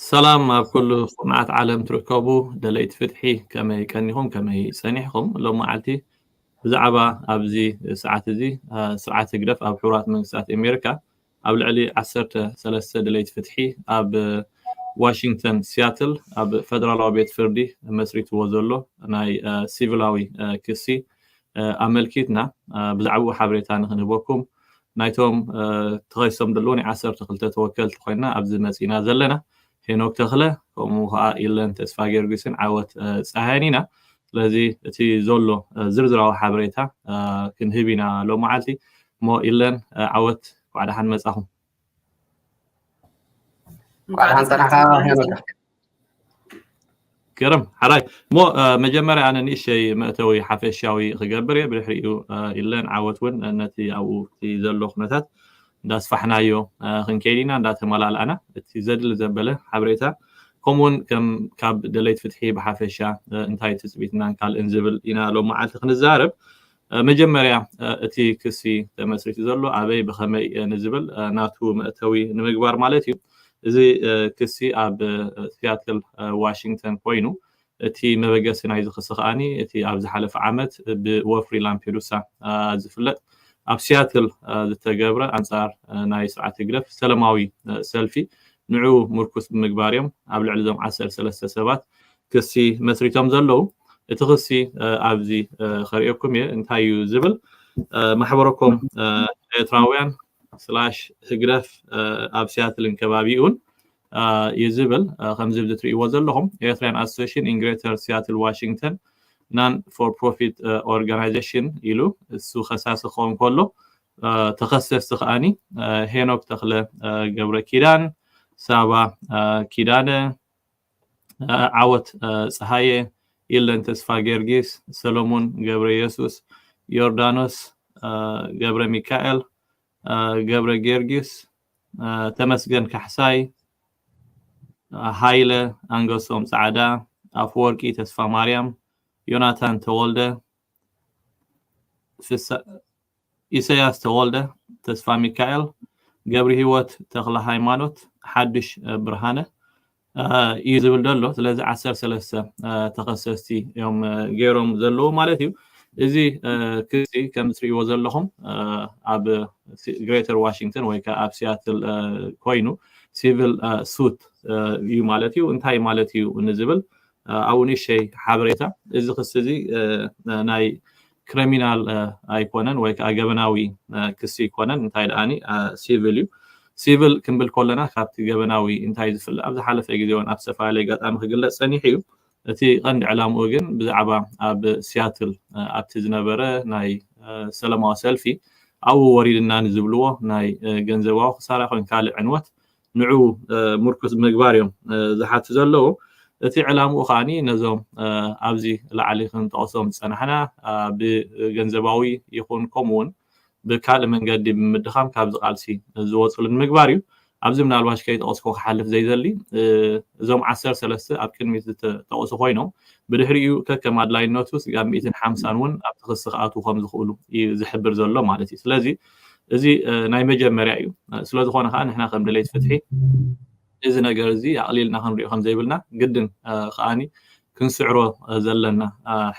ሰላም ኣብ ኩሉ ኩርናዓት ዓለም ትርከቡ ደለይቲ ፍትሒ፣ ከመይ ቀኒኹም? ከመይ ጸኒሕኹም? ሎም መዓልቲ ብዛዕባ ኣብዚ ሰዓት እዚ ስርዓት ህግደፍ ኣብ ሕቡራት መንግስታት ኣሜሪካ ኣብ ልዕሊ ዓሰርተ ሰለስተ ደለይቲ ፍትሒ ኣብ ዋሽንግተን ሲያትል ኣብ ፈደራላዊ ቤት ፍርዲ መስሪትዎ ዘሎ ናይ ሲቪላዊ ክሲ ኣመልኪትና ብዛዕባኡ ሓበሬታ ንክንህበኩም ናይቶም ተኸሲሶም ዘለዉ ናይ ዓሰርተ ክልተ ተወከልቲ ኮይና ኣብዚ መፂና ዘለና ሄኖክ ተኽለ ከምኡ ከዓ ኢለን ተስፋ ጊዮርጊስን ዓወት ፀሃይን ኢና። ስለዚ እቲ ዘሎ ዝርዝራዊ ሓበሬታ ክንህብ ኢና ሎም መዓልቲ። እሞ ኢለን ዓወት እንኳዕ ደሓን መፃኹም። እንኳዕ ደሓን ፀናሕካ ሄኖክ። ግርም ሓራይ እሞ መጀመርያ ኣነ ንእሸይ መእተዊ ሓፈሻዊ ክገብር እየ። ብድሕሪኡ ኢለን ዓወት እውን ነቲ ኣብኡ ዘሎ ኩነታት እንዳስፋሕናዮ ክንከይድ ኢና እንዳተመላልኣና እቲ ዘድሊ ዘበለ ሓበሬታ ከምኡውን ከም ካብ ደለይት ፍትሒ ብሓፈሻ እንታይ ትፅቢትናን ካልእን ዝብል ኢና ሎም መዓልቲ ክንዛረብ። መጀመርያ እቲ ክሲ ተመስሪቱ ዘሎ ኣበይ ብኸመይ ንዝብል ናቱ መእተዊ ንምግባር ማለት እዩ። እዚ ክሲ ኣብ ሲያትል ዋሽንግተን ኮይኑ እቲ መበገሲ ናይዚ ክሲ ከዓኒ እቲ ኣብ ዝሓለፈ ዓመት ብወፍሪ ላምፔዱሳ ዝፍለጥ ኣብ ሲያትል ዝተገብረ ኣንፃር ናይ ስርዓት ህግደፍ ሰለማዊ ሰልፊ ንዑ ምርኩስ ብምግባር እዮም ኣብ ልዕሊ ዞም ዓሰርተ ሰለስተ ሰባት ክሲ መስሪቶም ዘለዉ። እቲ ክሲ ኣብዚ ከርእየኩም እየ እንታይ እዩ ዝብል ማሕበረኮም ኤርትራውያን ስላሽ ህግደፍ ኣብ ሲያትልን ከባቢኡን እዩ ዝብል። ከምዚ ብዚ ትርእይዎ ዘለኹም Eritrean Association in Greater Seattle Washington non for profit organization ኢሉ እሱ ከሳሲ ክኸውን ከሎ ተኸሰስቲ ከዓኒ ሄኖክ ተኽለ ገብረ ኪዳን፣ ሳባ ኪዳነ፣ ዓወት ፀሃየ፣ ኢለን ተስፋ ጊዮርጊስ፣ ሰሎሞን ገብረ ኢየሱስ፣ ዮርዳኖስ ገብረ ሚካኤል፣ ገብረ ጊዮርጊስ፣ ተመስገን ካሕሳይ፣ ሃይለ ኣንገሶም ፃዕዳ፣ ኣፍወርቂ ተስፋ ማርያም፣ ዮናታን ተወልደ፣ ኢሰያስ ተወልደ፣ ተስፋ ሚካኤል፣ ገብሪ ህይወት ተኽለ ሃይማኖት፣ ሓዱሽ ብርሃነ እዩ ዝብል ዘሎ። ስለዚ ዓሰርተ ሰለስተ ተኸሰስቲ እዮም ገይሮም ዘለዉ ማለት እዩ። እዚ ክሲ ከም ትርእይዎ ዘለኹም ኣብ ግሬተር ዋሽንግተን ወይ ከዓ ኣብ ሲያትል ኮይኑ ሲቪል ሱት እዩ ማለት እዩ። እንታይ ማለት እዩ ንዝብል ኣብኡ ንእሸይ ሓበሬታ። እዚ ክሲ እዚ ናይ ክሪሚናል ኣይኮነን ወይ ከዓ ገበናዊ ክሲ ኣይኮነን። እንታይ ደኣኒ ሲቪል እዩ። ሲቪል ክንብል ከለና ካብቲ ገበናዊ እንታይ ዝፍለ ኣብ ዝሓለፈ ግዜ እውን ኣብ ዝተፈላለየ ኣጋጣሚ ክግለፅ ፀኒሑ እዩ። እቲ ቀንዲ ዕላምኡ ግን ብዛዕባ ኣብ ሲያትል ኣብቲ ዝነበረ ናይ ሰለማዊ ሰልፊ ኣብኡ ወሪድና ንዝብልዎ ናይ ገንዘባዊ ክሳራ ኮይኑ ካልእ ዕንወት ንዑ ምርኩስ ምግባር እዮም ዝሓቱ ዘለዉ። እቲ ዕላምኡ ከዓኒ ነዞም ኣብዚ ላዕሊ ክንጠቕሶም ዝፀናሕና ብገንዘባዊ ይኹን ከምኡ እውን ብካልእ መንገዲ ብምድኻም ካብዚ ቃልሲ ዝወፅሉ ንምግባር እዩ። ኣብዚ ምናልባሽ ከይጠቐስኩ ክሓልፍ ዘይደሊ እዞም ዓሰርተ ሰለስተ ኣብ ቅድሚት ዝተጠቕሱ ኮይኖም ብድሕሪኡ ከከም ኣድላይነቱ ስጋብ ሚእትን ሓምሳን እውን ኣብቲ ክሲ ክኣትዉ ከም ዝኽእሉ እዩ ዝሕብር ዘሎ ማለት እዩ። ስለዚ እዚ ናይ መጀመርያ እዩ። ስለዝኾነ ከዓ ንሕና ከም ደለይቲ ፍትሒ እዚ ነገር እዚ ኣቕሊልና ክንሪኦ ከም ዘይብልና ግድን ከዓኒ ክንስዕሮ ዘለና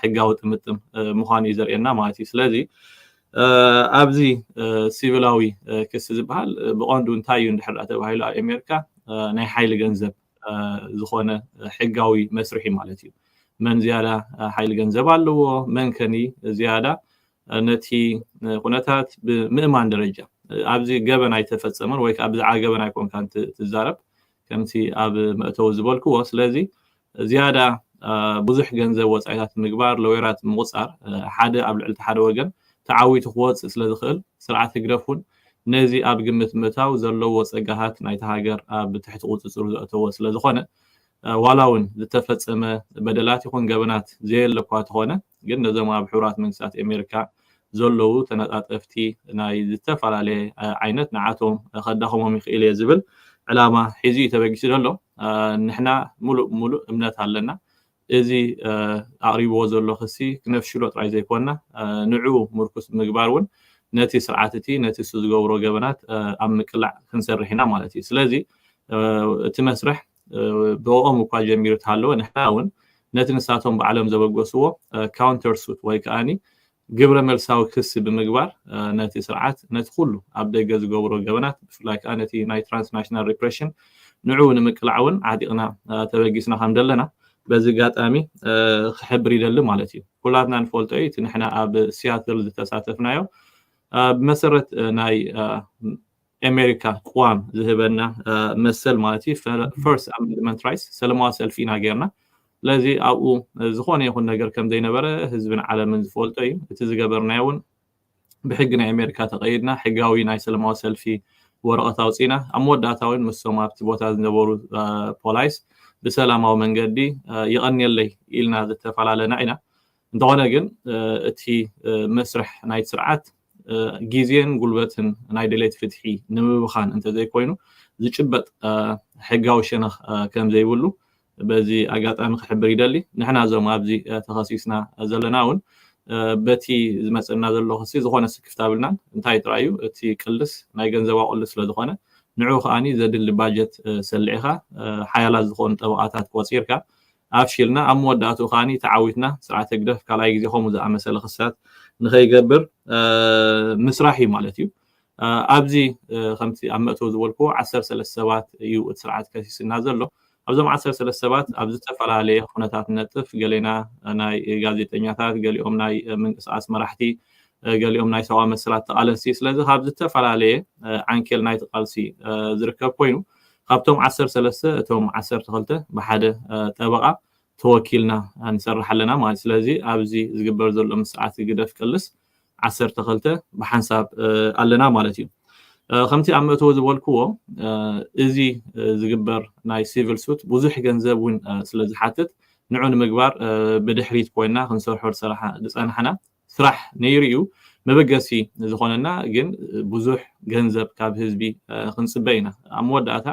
ሕጋዊ ጥምጥም ምዃኑ እዩ ዘርእየና ማለት እዩ። ስለዚ ኣብዚ ሲቪላዊ ክሲ ዝበሃል ብቐንዱ እንታይ እዩ እንድሕር ተባሂሉ ኣብ ኣሜሪካ ናይ ሓይሊ ገንዘብ ዝኾነ ሕጋዊ መስርሒ ማለት እዩ። መን ዝያዳ ሓይሊ ገንዘብ ኣለዎ፣ መን ከኒ ዝያዳ ነቲ ኩነታት ብምእማን ደረጃ ኣብዚ ገበን ኣይተፈፀመን ወይ ከዓ ብዛዕባ ገበን ኣይኮንካን ትዛረብ ከምቲ ኣብ መእተዊ ዝበልክዎ። ስለዚ ዝያዳ ብዙሕ ገንዘብ ወፃኢታት ምግባር፣ ለወራት ምቁፃር ሓደ ኣብ ልዕሊ ሓደ ወገን ተዓዊቱ ክወፅእ ስለዝኽእል ስርዓት ህግደፍ እውን ነዚ ኣብ ግምት ምእታው ዘለዎ ፀጋታት ናይቲ ሃገር ኣብ ትሕቲ ቁፅፅሩ ዘእተዎ ስለዝኾነ ዋላ እውን ዝተፈፀመ በደላት ይኹን ገበናት ዘየለ እኳ ተኾነ ግን ነዞም ኣብ ሕቡራት መንግስታት ኣሜሪካ ዘለዉ ተነጣጠፍቲ ናይ ዝተፈላለየ ዓይነት ንዓቶም ከዳኸሞም ይኽእል እየ ዝብል ዕላማ ሒዙ እዩ ተበጊሱ ዘሎ። ንሕና ሙሉእ ሙሉእ እምነት ኣለና። እዚ ኣቕሪብዎ ዘሎ ክሲ ክነፍሽሎ ጥራይ ዘይኮንና ንዕኡ ምርኩስ ምግባር እውን ነቲ ስርዓት እቲ ነቲ እሱ ዝገብሮ ገበናት ኣብ ምቅላዕ ክንሰርሕ ኢና ማለት እዩ። ስለዚ እቲ መስርሕ ብኦም እኳ ጀሚሩ ተሃለወ፣ ንሕና እውን ነቲ ንሳቶም ባዕሎም ዘበገስዎ ካውንተርሱት ወይ ከዓኒ ግብረ መልሳዊ ክሲ ብምግባር ነቲ ስርዓት፣ ነቲ ኩሉ ኣብ ደገ ዝገብሮ ገበናት፣ ብፍላይ ከዓ ነቲ ናይ ትራንስናሽናል ሪፕሬሽን ንዕኡ ንምቅላዕ እውን ዓጢቕና ተበጊስና ከም ዘለና በዚ ኣጋጣሚ ክሕብር ይደሊ ማለት እዩ። ኩላትና ንፈልጦ እዩ፣ እቲ ንሕና ኣብ ሲያትል ዝተሳተፍናዮ ብመሰረት ናይ ኣሜሪካ ቅዋም ዝህበና መሰል ማለት እዩ፣ ፈርስት ኣሜንድመንት ራይትስ፣ ሰለማዊ ሰልፊ ኢና ጌርና። ስለዚ ኣብኡ ዝኾነ ይኹን ነገር ከም ዘይነበረ ህዝብን ዓለምን ዝፈልጦ እዩ። እቲ ዝገበርናዮ እውን ብሕጊ ናይ ኣሜሪካ ተቐይድና ሕጋዊ ናይ ሰለማዊ ሰልፊ ወረቐት ኣውፂና። ኣብ መወዳእታ እውን ምስቶም ኣብቲ ቦታ ዝነበሩ ፖላይስ ብሰላማዊ መንገዲ ይቐንየለይ ኢልና ዝተፈላለና ኢና። እንተኾነ ግን እቲ መስርሕ ናይ ስርዓት ግዜን ጉልበትን ናይ ደሌት ፍትሒ ንምብኻን እንተዘይኮይኑ ዝጭበጥ ሕጋዊ ሸነኽ ከም ዘይብሉ በዚ ኣጋጣሚ ክሕብር ይደሊ። ንሕና እዞም ኣብዚ ተኸሲስና ዘለና እውን በቲ ዝመፀና ዘሎ ክሲ ዝኾነ ስክፍታ ብልናን። እንታይ ጥራይ እዩ እቲ ቅልስ ናይ ገንዘባዊ ቅልስ ስለዝኾነ ንዑ ከዓኒ ዘድሊ ባጀት ሰሊዕኻ ሓያላት ዝኾኑ ጠበቓታት ቆፂርካ ኣፍሺልና ኣብ መወዳእትኡ ከዓኒ ተዓዊትና ስርዓት ህግደፍ ካልኣይ ግዜ ከምኡ ዝኣመሰለ ክስታት ንኸይገብር ምስራሕ እዩ ማለት እዩ። ኣብዚ ከምቲ ኣብ መእተዊ ዝበልክዎ ዓሰርተ ሰለስተ ሰባት እዩ እቲ ስርዓት ከሲስና ዘሎ። ኣብዞም ዓሰርተ ሰለስተ ሰባት ኣብ ዝተፈላለየ ኩነታት ነጥፍ፣ ገሌና ናይ ጋዜጠኛታት፣ ገሊኦም ናይ ምንቅስቃስ መራሕቲ፣ ገሊኦም ናይ ሰብኣዊ መሰላት ተቓለስቲ። ስለዚ ካብ ዝተፈላለየ ዓንኬል ናይቲ ቃልሲ ዝርከብ ኮይኑ ካብቶም ዓሰርተ ሰለስተ እቶም ዓሰርተ ክልተ ብሓደ ጠበቓ ተወኪልና ንሰርሕ ኣለና ማለት። ስለዚ ኣብዚ ዝግበር ዘሎ ምስዓት ግደፍ ቅልስ ዓሰርተ ክልተ ብሓንሳብ ኣለና ማለት እዩ። ከምቲ ኣብ መእተዊ ዝበልክዎ እዚ ዝግበር ናይ ሲቪል ሱት ብዙሕ ገንዘብ እውን ስለዝሓትት ንዑ ንምግባር ብድሕሪት ኮይና ክንሰርሖ ዝፀናሕና ስራሕ ነይሩ እዩ። መበገሲ ዝኾነና ግን ብዙሕ ገንዘብ ካብ ህዝቢ ክንፅበ ኢና። ኣብ መወዳእታ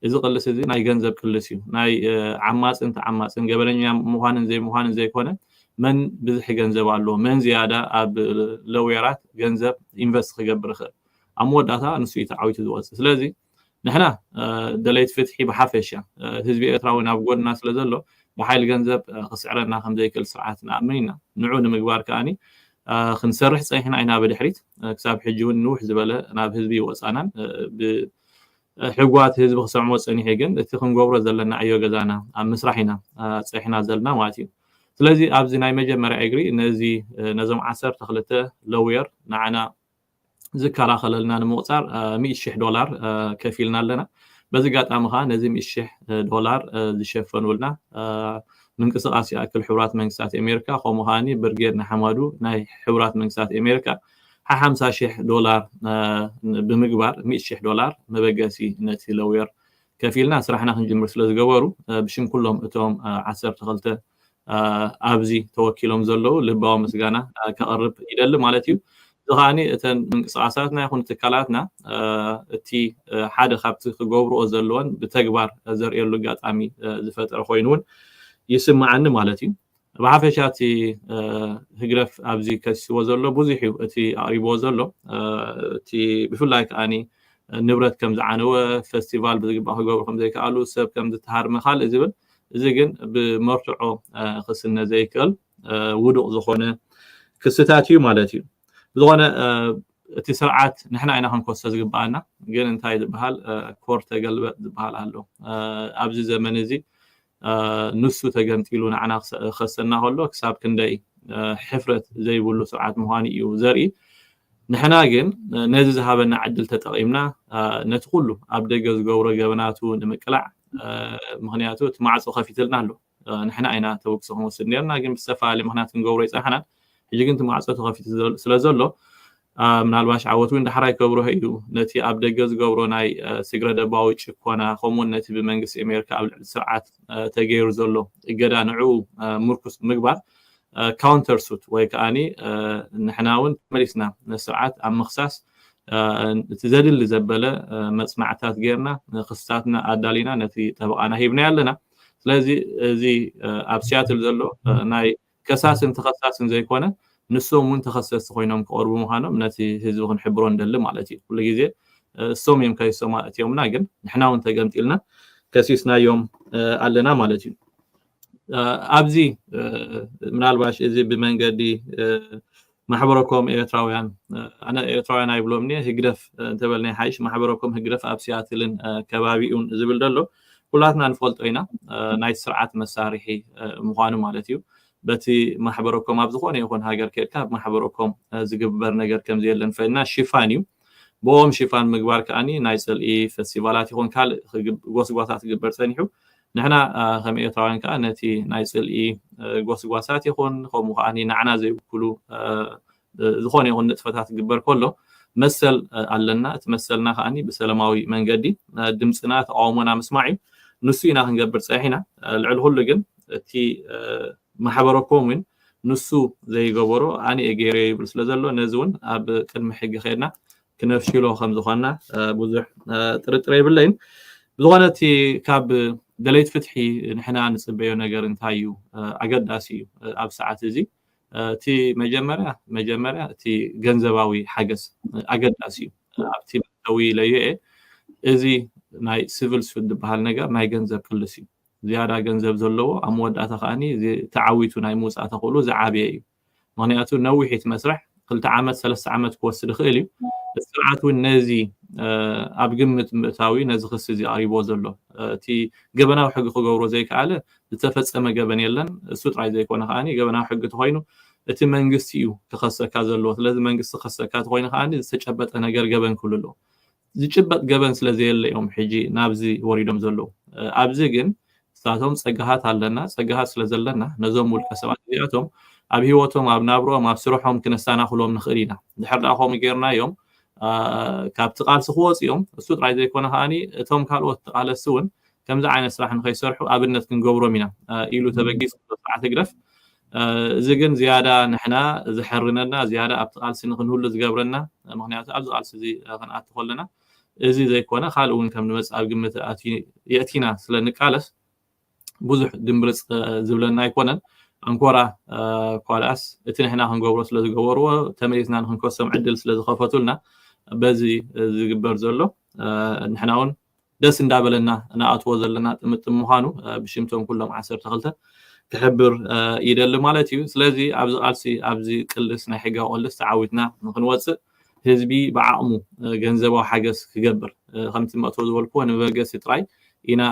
እዚ ቅልስ እዚ ናይ ገንዘብ ቅልስ እዩ። ናይ ዓማፅን ተዓማፅን ገበነኛ ምዃንን ዘይምዃንን ዘይኮነ መን ብዝሒ ገንዘብ ኣለዎ፣ መን ዝያዳ ኣብ ለውየራት ገንዘብ ኢንቨስት ክገብር ይኽእል። ኣብ መወዳእታ ንሱ እዩ ተዓዊቱ ዝወፅእ። ስለዚ ንሕና ደለይቲ ፍትሒ ብሓፈሻ ህዝቢ ኤርትራ እውን ኣብ ጎድና ስለ ዘሎ ብሓይሊ ገንዘብ ክስዕረና ከም ዘይክእል ስርዓት ንኣምን ኢና። ንዑ ንምግባር ከዓኒ ክንሰርሕ ፀኒሕና ኢና። ብድሕሪት ክሳብ ሕጂ እውን ንውሕ ዝበለ ናብ ህዝቢ ይወፃናን ሕጓት ህዝቢ ክሰምዖ ፀኒሑ ግን እቲ ክንገብሮ ዘለና ዕዮ ገዛና ኣብ ምስራሕ ኢና ፀኒሕና ዘለና ማለት እዩ። ስለዚ ኣብዚ ናይ መጀመርያ እግሪ ነዚ ነዞም ዓሰርተ ክልተ ለውየር ንዓና ዝከላኸለልና ንምቑፃር ሚእቲ ሽሕ ዶላር ከፊልና ኣለና። በዚ ኣጋጣሚ ከዓ ነዚ ሚእቲ ሽሕ ዶላር ዝሸፈኑልና ምንቅስቃስ ይኣክል ሕቡራት መንግስታት ኣሜሪካ ከምኡ ከዓኒ ብርጌድ ንሓማዱ ናይ ሕቡራት መንግስታት ኣሜሪካ ሓሓምሳ ሽሕ ዶላር ብምግባር ሚእቲ ሽሕ ዶላር መበገሲ ነቲ ለውየር ከፊልና ስራሕና ክንጅምር ስለ ዝገበሩ ብሽም ኩሎም እቶም ዓሰርተ ክልተ ኣብዚ ተወኪሎም ዘለዉ ልባዊ ምስጋና ከቕርብ ይደሊ ማለት እዩ። እዚ ከዓኒ እተን ምንቅስቃሳትና ይኹን ትካላትና እቲ ሓደ ካብቲ ክገብርኦ ዘለወን ብተግባር ዘርእየሉ ኣጋጣሚ ዝፈጠረ ኮይኑ እውን ይስምዓኒ ማለት እዩ። ብሓፈሻ እቲ ህግደፍ ኣብዚ ከሲስዎ ዘሎ ብዙሕ እዩ እቲ ኣቕሪብዎ ዘሎ። እቲ ብፍላይ ከዓኒ ንብረት ከም ዝዓነወ፣ ፈስቲቫል ብዝግባእ ክገብሩ ከም ዘይከኣሉ፣ ሰብ ከም ዝተሃርመ፣ ካልእ ዝብል፣ እዚ ግን ብመርትዖ ክስነ ዘይክእል ውዱቕ ዝኾነ ክስታት እዩ ማለት እዩ። ብዝኾነ እቲ ስርዓት ንሕና ኢና ክንኮሶ ዝግብኣና፣ ግን እንታይ ዝበሃል ኮር ተገልበጥ ዝበሃል ኣሎ። ኣብዚ ዘመን እዚ ንሱ ተገምጢሉ ንዓና ክኸሰና ከሎ ክሳብ ክንደይ ሕፍረት ዘይብሉ ስርዓት ምዃኑ እዩ ዘርኢ። ንሕና ግን ነዚ ዝሃበና ዕድል ተጠቒምና ነቲ ኩሉ ኣብ ደገ ዝገብሮ ገበናቱ ንምቅላዕ፣ ምኽንያቱ እቲ ማዕጾ ከፊትልና ኣሎ። ንሕና ኢና ተበግሶ ክንወስድ ነርና፣ ግን ብዝተፈላለየ ምኽንያት ክንገብሮ ይጸናሕናን። ሕጂ ግን እቲ ማዕጾ ተኸፊቱ ስለ ዘሎ ምናልባሽ ዓወት እውን ዳሕራይ ከብርሆ እዩ። ነቲ ኣብ ደገ ዝገብሮ ናይ ስግረ ደባዊ ጭኮና ከምኡውን ነቲ ብመንግስቲ ኣሜሪካ ኣብ ልዕሊ ስርዓት ተገይሩ ዘሎ እገዳ ንዕኡ ምርኩስ ምግባር ካውንተር ሱት ወይ ከዓኒ ንሕና እውን ተመሊስና ንስርዓት ኣብ ምኽሳስ እቲ ዘድሊ ዘበለ መፅናዕታት ጌርና ክስታትና ኣዳሊና ነቲ ጠበቓና ሂብና ኣለና። ስለዚ እዚ ኣብ ሲያትል ዘሎ ናይ ከሳስን ተኸሳስን ዘይኮነ ንሶም እውን ተኸሰስቲ ኮይኖም ክቐርቡ ምዃኖም ነቲ ህዝቢ ክንሕብሮ ንደሊ ማለት እዩ። ኩሉ ግዜ እሶም እዮም ከይሶም እትዮምና፣ ግን ንሕና እውን ተገምጢልና ከሲስናዮም ኣለና ማለት እዩ። ኣብዚ ምናልባሽ እዚ ብመንገዲ ማሕበረኮም ኤርትራውያን፣ ኣነ ኤርትራውያን ኣይብሎም እየ፣ ህግደፍ እንተበልና ይሓይሽ፣ ማሕበረኮም ህግደፍ ኣብ ሲያትልን ከባቢኡን ዝብል ዘሎ ኩላትና ንፈልጦ ኢና፣ ናይ ስርዓት መሳርሒ ምዃኑ ማለት እዩ። በቲ ማሕበረኮም ኣብ ዝኾነ ይኹን ሃገር ከድካ ማሕበረኮም ዝግበር ነገር ከም ዘየለ ንፈልጥና ሽፋን እዩ። ብኦም ሽፋን ምግባር ከኣኒ ናይ ጽልኢ ፈስቲቫላት ይኹን ካልእ ጎስጓሳት ክግበር ጸኒሑ፣ ንሕና ከም ኤርትራውያን ከኣ ነቲ ናይ ጽልኢ ጎስጓሳት ይኹን ከምኡ ከኣኒ ንዓና ዘይውክሉ ዝኾነ ይኹን ንጥፈታት ክግበር ከሎ መሰል ኣለና። እቲ መሰልና ከኣኒ ብሰላማዊ መንገዲ ድምፅና ተቃውሞና ምስማዕ እዩ። ንሱ ኢና ክንገብር ፀኒሕና። ልዕሊ ኩሉ ግን እቲ ማሕበረኮም እውን ንሱ ዘይገበሮ ኣነ እየ ገይረ ይብል ስለ ዘሎ ነዚ እውን ኣብ ቅድሚ ሕጊ ከድና ክነፍሽሎ ከም ዝኾንና ብዙሕ ጥርጥር የብለይን። ብዝኾነ እቲ ካብ ደለይት ፍትሒ ንሕና ንፅበዮ ነገር እንታይ እዩ ኣገዳሲ እዩ ኣብ ሰዓት እዚ እቲ መጀመርያ መጀመርያ እቲ ገንዘባዊ ሓገዝ ኣገዳሲ እዩ። ኣብቲ መእተዊ ኢለዮ እየ። እዚ ናይ ሲቪል ሱት ዝበሃል ነገር ናይ ገንዘብ ቅልስ እዩ። ዝያዳ ገንዘብ ዘለዎ ኣብ መወዳእታ ከዓኒ ተዓዊቱ ናይ ምውፃእ ተኽእሎ ዝዓበየ እዩ። ምክንያቱ ነዊሕ እቲ መስርሕ ክልተ ዓመት ሰለስተ ዓመት ክወስድ ይኽእል እዩ። ስርዓት እውን ነዚ ኣብ ግምት ምእታዊ ነዚ ክሲ እዚ ኣሪቦ ዘሎ እቲ ገበናዊ ሕጊ ክገብሮ ዘይከኣለ ዝተፈጸመ ገበን የለን። እሱ ጥራይ ዘይኮነ ከዓኒ ገበናዊ ሕጊ ተኮይኑ እቲ መንግስቲ እዩ ክኸሰካ ዘለዎ። ስለዚ መንግስቲ ክኸሰካ ተኮይኑ ከዓኒ ዝተጨበጠ ነገር ገበን ክህሉ ኣለዎ። ዝጭበጥ ገበን ስለ ዘየለ እዮም ሕጂ ናብዚ ወሪዶም ዘለዉ። ኣብዚ ግን ንሳቶም ጸጋታት ኣለና፣ ጸጋታት ስለ ዘለና ነዞም ውልቀ ሰባት እዚኣቶም ኣብ ህይወቶም፣ ኣብ ናብርኦም፣ ኣብ ስርሖም ክነሰናኽሎም ንኽእል ኢና። ድሕር ደኣ ከምኡ ጌርናዮም ካብቲ ቃልሲ ክወፁ እዮም። እሱ ጥራይ ዘይኮነ ከዓኒ እቶም ካልኦት ተቃለስቲ እውን ከምዚ ዓይነት ስራሕ ንኸይሰርሑ ኣብነት ክንገብሮም ኢና ኢሉ ተበጊሱ ስርዓት ህግደፍ። እዚ ግን ዝያዳ ንሕና ዝሐርነና ዝያዳ ኣብቲ ቃልሲ ንክንህሉ ዝገብረና ምክንያቱ ኣብዚ ቃልሲ እዚ ክንኣቱ ከለና እዚ ዘይኮነ ካልእ እውን ከም ንመፅእ ኣብ ግምት የእቲና ስለ ንቃለስ ብዙሕ ድምብርፅ ዝብለና ኣይኮነን። ኣንኮራ ኳልኣስ እቲ ንሕና ክንገብሮ ስለ ዝገበርዎ ተመሊስና ንክንከሶም ዕድል ስለ ዝኸፈቱልና በዚ ዝግበር ዘሎ ንሕና እውን ደስ እንዳበለና ንኣትዎ ዘለና ጥምጥም ምዃኑ ብሽምቶም ኩሎም ዓሰርተ ክልተ ክሕብር ይደሊ ማለት እዩ። ስለዚ ኣብዚ ቃልሲ ኣብዚ ቅልስ ናይ ሕጋዊ ቅልስ ተዓዊትና ንክንወፅእ ህዝቢ ብዓቕሙ ገንዘባዊ ሓገዝ ክገብር ከምቲ መእተዊ ዝበልክዎ ንመበገሲ ጥራይ ኢና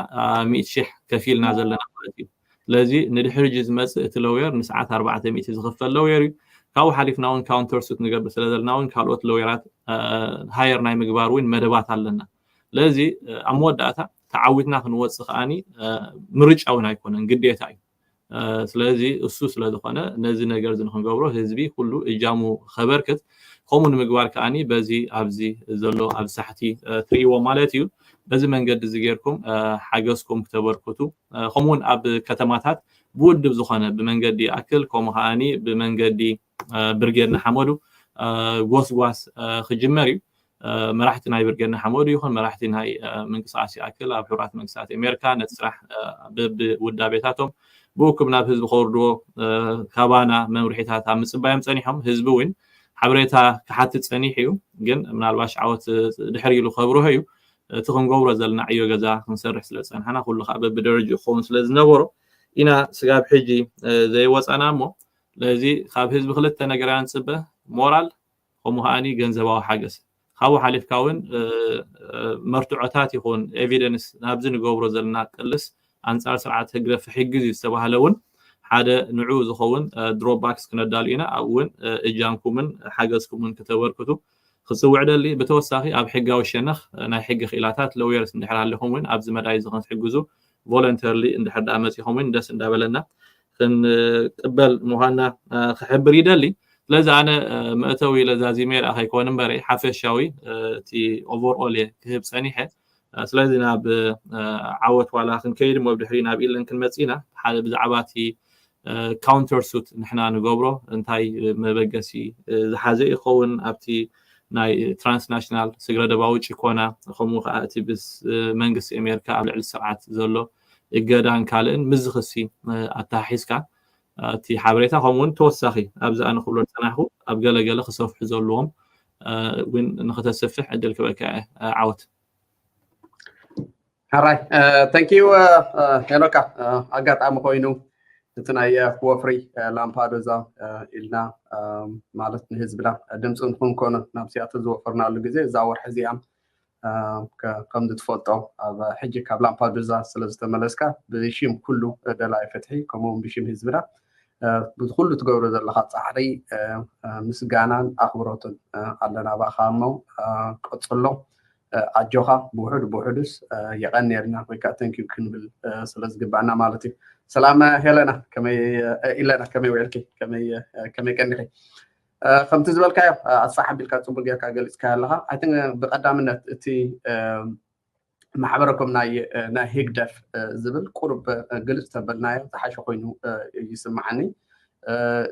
ሚእቲ ሽሕ ከፊልና ዘለና ማለት እዩ። ስለዚ ንድሕሪ ሕጂ ዝመፅእ እቲ ለውየር ንሰዓት ኣርባዕተ ሚእቲ ዝኽፈል ለውየር እዩ። ካብኡ ሓሊፍና እውን ካውንተር ሱት ንገብር ስለ ዘለና እውን ካልኦት ለውየራት ሃየር ናይ ምግባር እውን መደባት ኣለና። ስለዚ ኣብ መወዳእታ ተዓዊትና ክንወፅእ ከዓኒ ምርጫ እውን ኣይኮነን፣ ግዴታ እዩ። ስለዚ እሱ ስለዝኾነ ነዚ ነገር እዚ ንክንገብሮ ህዝቢ ኩሉ እጃሙ ከበርክት ከምኡ ንምግባር ከዓኒ በዚ ኣብዚ ዘሎ ኣብ ሳሕቲ ትርእይዎ ማለት እዩ። በዚ መንገዲ እዚ ጌርኩም ሓገዝኩም ክተበርክቱ ከምኡውን ኣብ ከተማታት ብውድብ ዝኾነ ብመንገዲ ይኣክል ከምኡ ከዓኒ ብመንገዲ ብርጌድ ንሓመዱ ጎስጓስ ክጅመር እዩ። መራሕቲ ናይ ብርጌድ ንሓመዱ ይኹን መራሕቲ ናይ ምንቅስቃስ ይኣክል ኣብ ሕቡራት መንግስታት ኣሜሪካ ነቲ ስራሕ በብውዳቤታቶም ብእኩብ ናብ ህዝቢ ከውርድዎ ካባና መምርሒታት ኣብ ምፅባዮም ፀኒሖም። ህዝቢ እውን ሓበሬታ ክሓትት ፀኒሑ እዩ። ግን ምናልባሽ ዓወት ድሕር ኢሉ ከብርሆ እዩ። እቲ ክንገብሮ ዘለና ዕዮ ገዛ ክንሰርሕ ስለ ዝፀናሕና ኩሉ ከዓ በብደረጅኡ ክኸውን ስለ ዝነበሮ ኢና ስጋብ ሕጂ ዘይወፃና እሞ ስለዚ ካብ ህዝቢ ክልተ ነገር ኢና ንፅበ፣ ሞራል ከምኡ ከዓኒ ገንዘባዊ ሓገዝ። ካብኡ ሓሊፍካ እውን መርትዖታት ይኹን ኤቪደንስ ናብዚ ንገብሮ ዘለና ቅልስ ኣንፃር ስርዓት ህግደፍ ይሕግዝ እዩ ዝተባህለ እውን ሓደ ንዑ ዝኸውን ድሮፕ ባክስ ክነዳሉ ኢና። ኣብኡ እውን እጃምኩምን ሓገዝኩምን ክተበርክቱ ክፅውዕ ደሊ። ብተወሳኺ ኣብ ሕጋዊ ሸነኽ ናይ ሕጊ ክኢላታት ለውየርስ እንድሕር ኣለኹም እውን ኣብዚ መዳይ እዚ ክንትሕግዙ ቮለንተርሊ እንድሕር ደኣ መፂኹም እውን ደስ እንዳበለና ክንቅበል ምዃንና ክሕብር ይደሊ። ስለዚ ኣነ መእተዊ ኢለ ዛዚመ ደኣ ከይኮን እምበረ ሓፈሻዊ እቲ ኦቨርኦል እየ ክህብ ፀኒሐ። ስለዚ ናብ ዓወት ዋላ ክንከይድ እሞ ብድሕሪ ናብ ኢለን ክንመፅእ ኢና። ሓደ ብዛዕባ እቲ ካውንተር ሱት ንሕና ንገብሮ እንታይ መበገሲ ዝሓዘ ይኸውን ኣብቲ ናይ ትራንስናሽናል ስግረ ደባዊ ጭኮና ከምኡ ከዓ እቲ ብስ መንግስቲ ኣሜሪካ ኣብ ልዕሊ ስርዓት ዘሎ እገዳን ካልእን ምዚ ክሲ ኣተሓሒዝካ እቲ ሓበሬታ ከምኡውን ተወሳኺ ኣብዚ ኣነ ክብሎ ዝፀናሕኩ ኣብ ገለገለ ክሰፍሑ ዘለዎም እውን ንክተስፍሕ ዕድል ክበካ እየ። ዓወት። ሕራይ፣ thank you ሄኖካ። ኣጋጣሚ ኮይኑ እቲ ናይ ወፍሪ ላምፓዱዛ ኢልና ማለት ንህዝብና ድምፂ ንክንኮኖ ናብ ሲያትል ዝወፈርናሉ ግዜ እዛ ወርሒ እዚኣ ከምዚ ትፈልጦ ኣብ ሕጂ ካብ ላምፓዱዛ ስለዝተመለስካ ብሽም ኩሉ ደላይ ፍትሒ ከምኡውን ብሽም ህዝብና ብኩሉ ትገብሮ ዘለካ ፃዕሪ ምስጋናን ኣኽብሮትን ኣለና ባኻ እሞ ቀፅሎ። ኣጆኻ ብውሕዱ ብውሕዱስ የቐንየልና ወይ ከዓ ተንኪዩ ክንብል ስለዝግባእና ማለት እዩ። ሰላም ሄለና፣ ከመይ ኢለና፣ ከመይ ውዕልኪ፣ ከመይ ቀኒኺ? ከምቲ ዝበልካዮ ኣስፋሕ ኣቢልካ ፅቡቅ ጌርካ ገሊፅካዮ ኣለካ። ብቀዳምነት እቲ ማሕበረኮም ናይ ህግደፍ ዝብል ቁሩብ ግልፅ ተበልናዮ ዝሓሸ ኮይኑ ይስማዓኒ።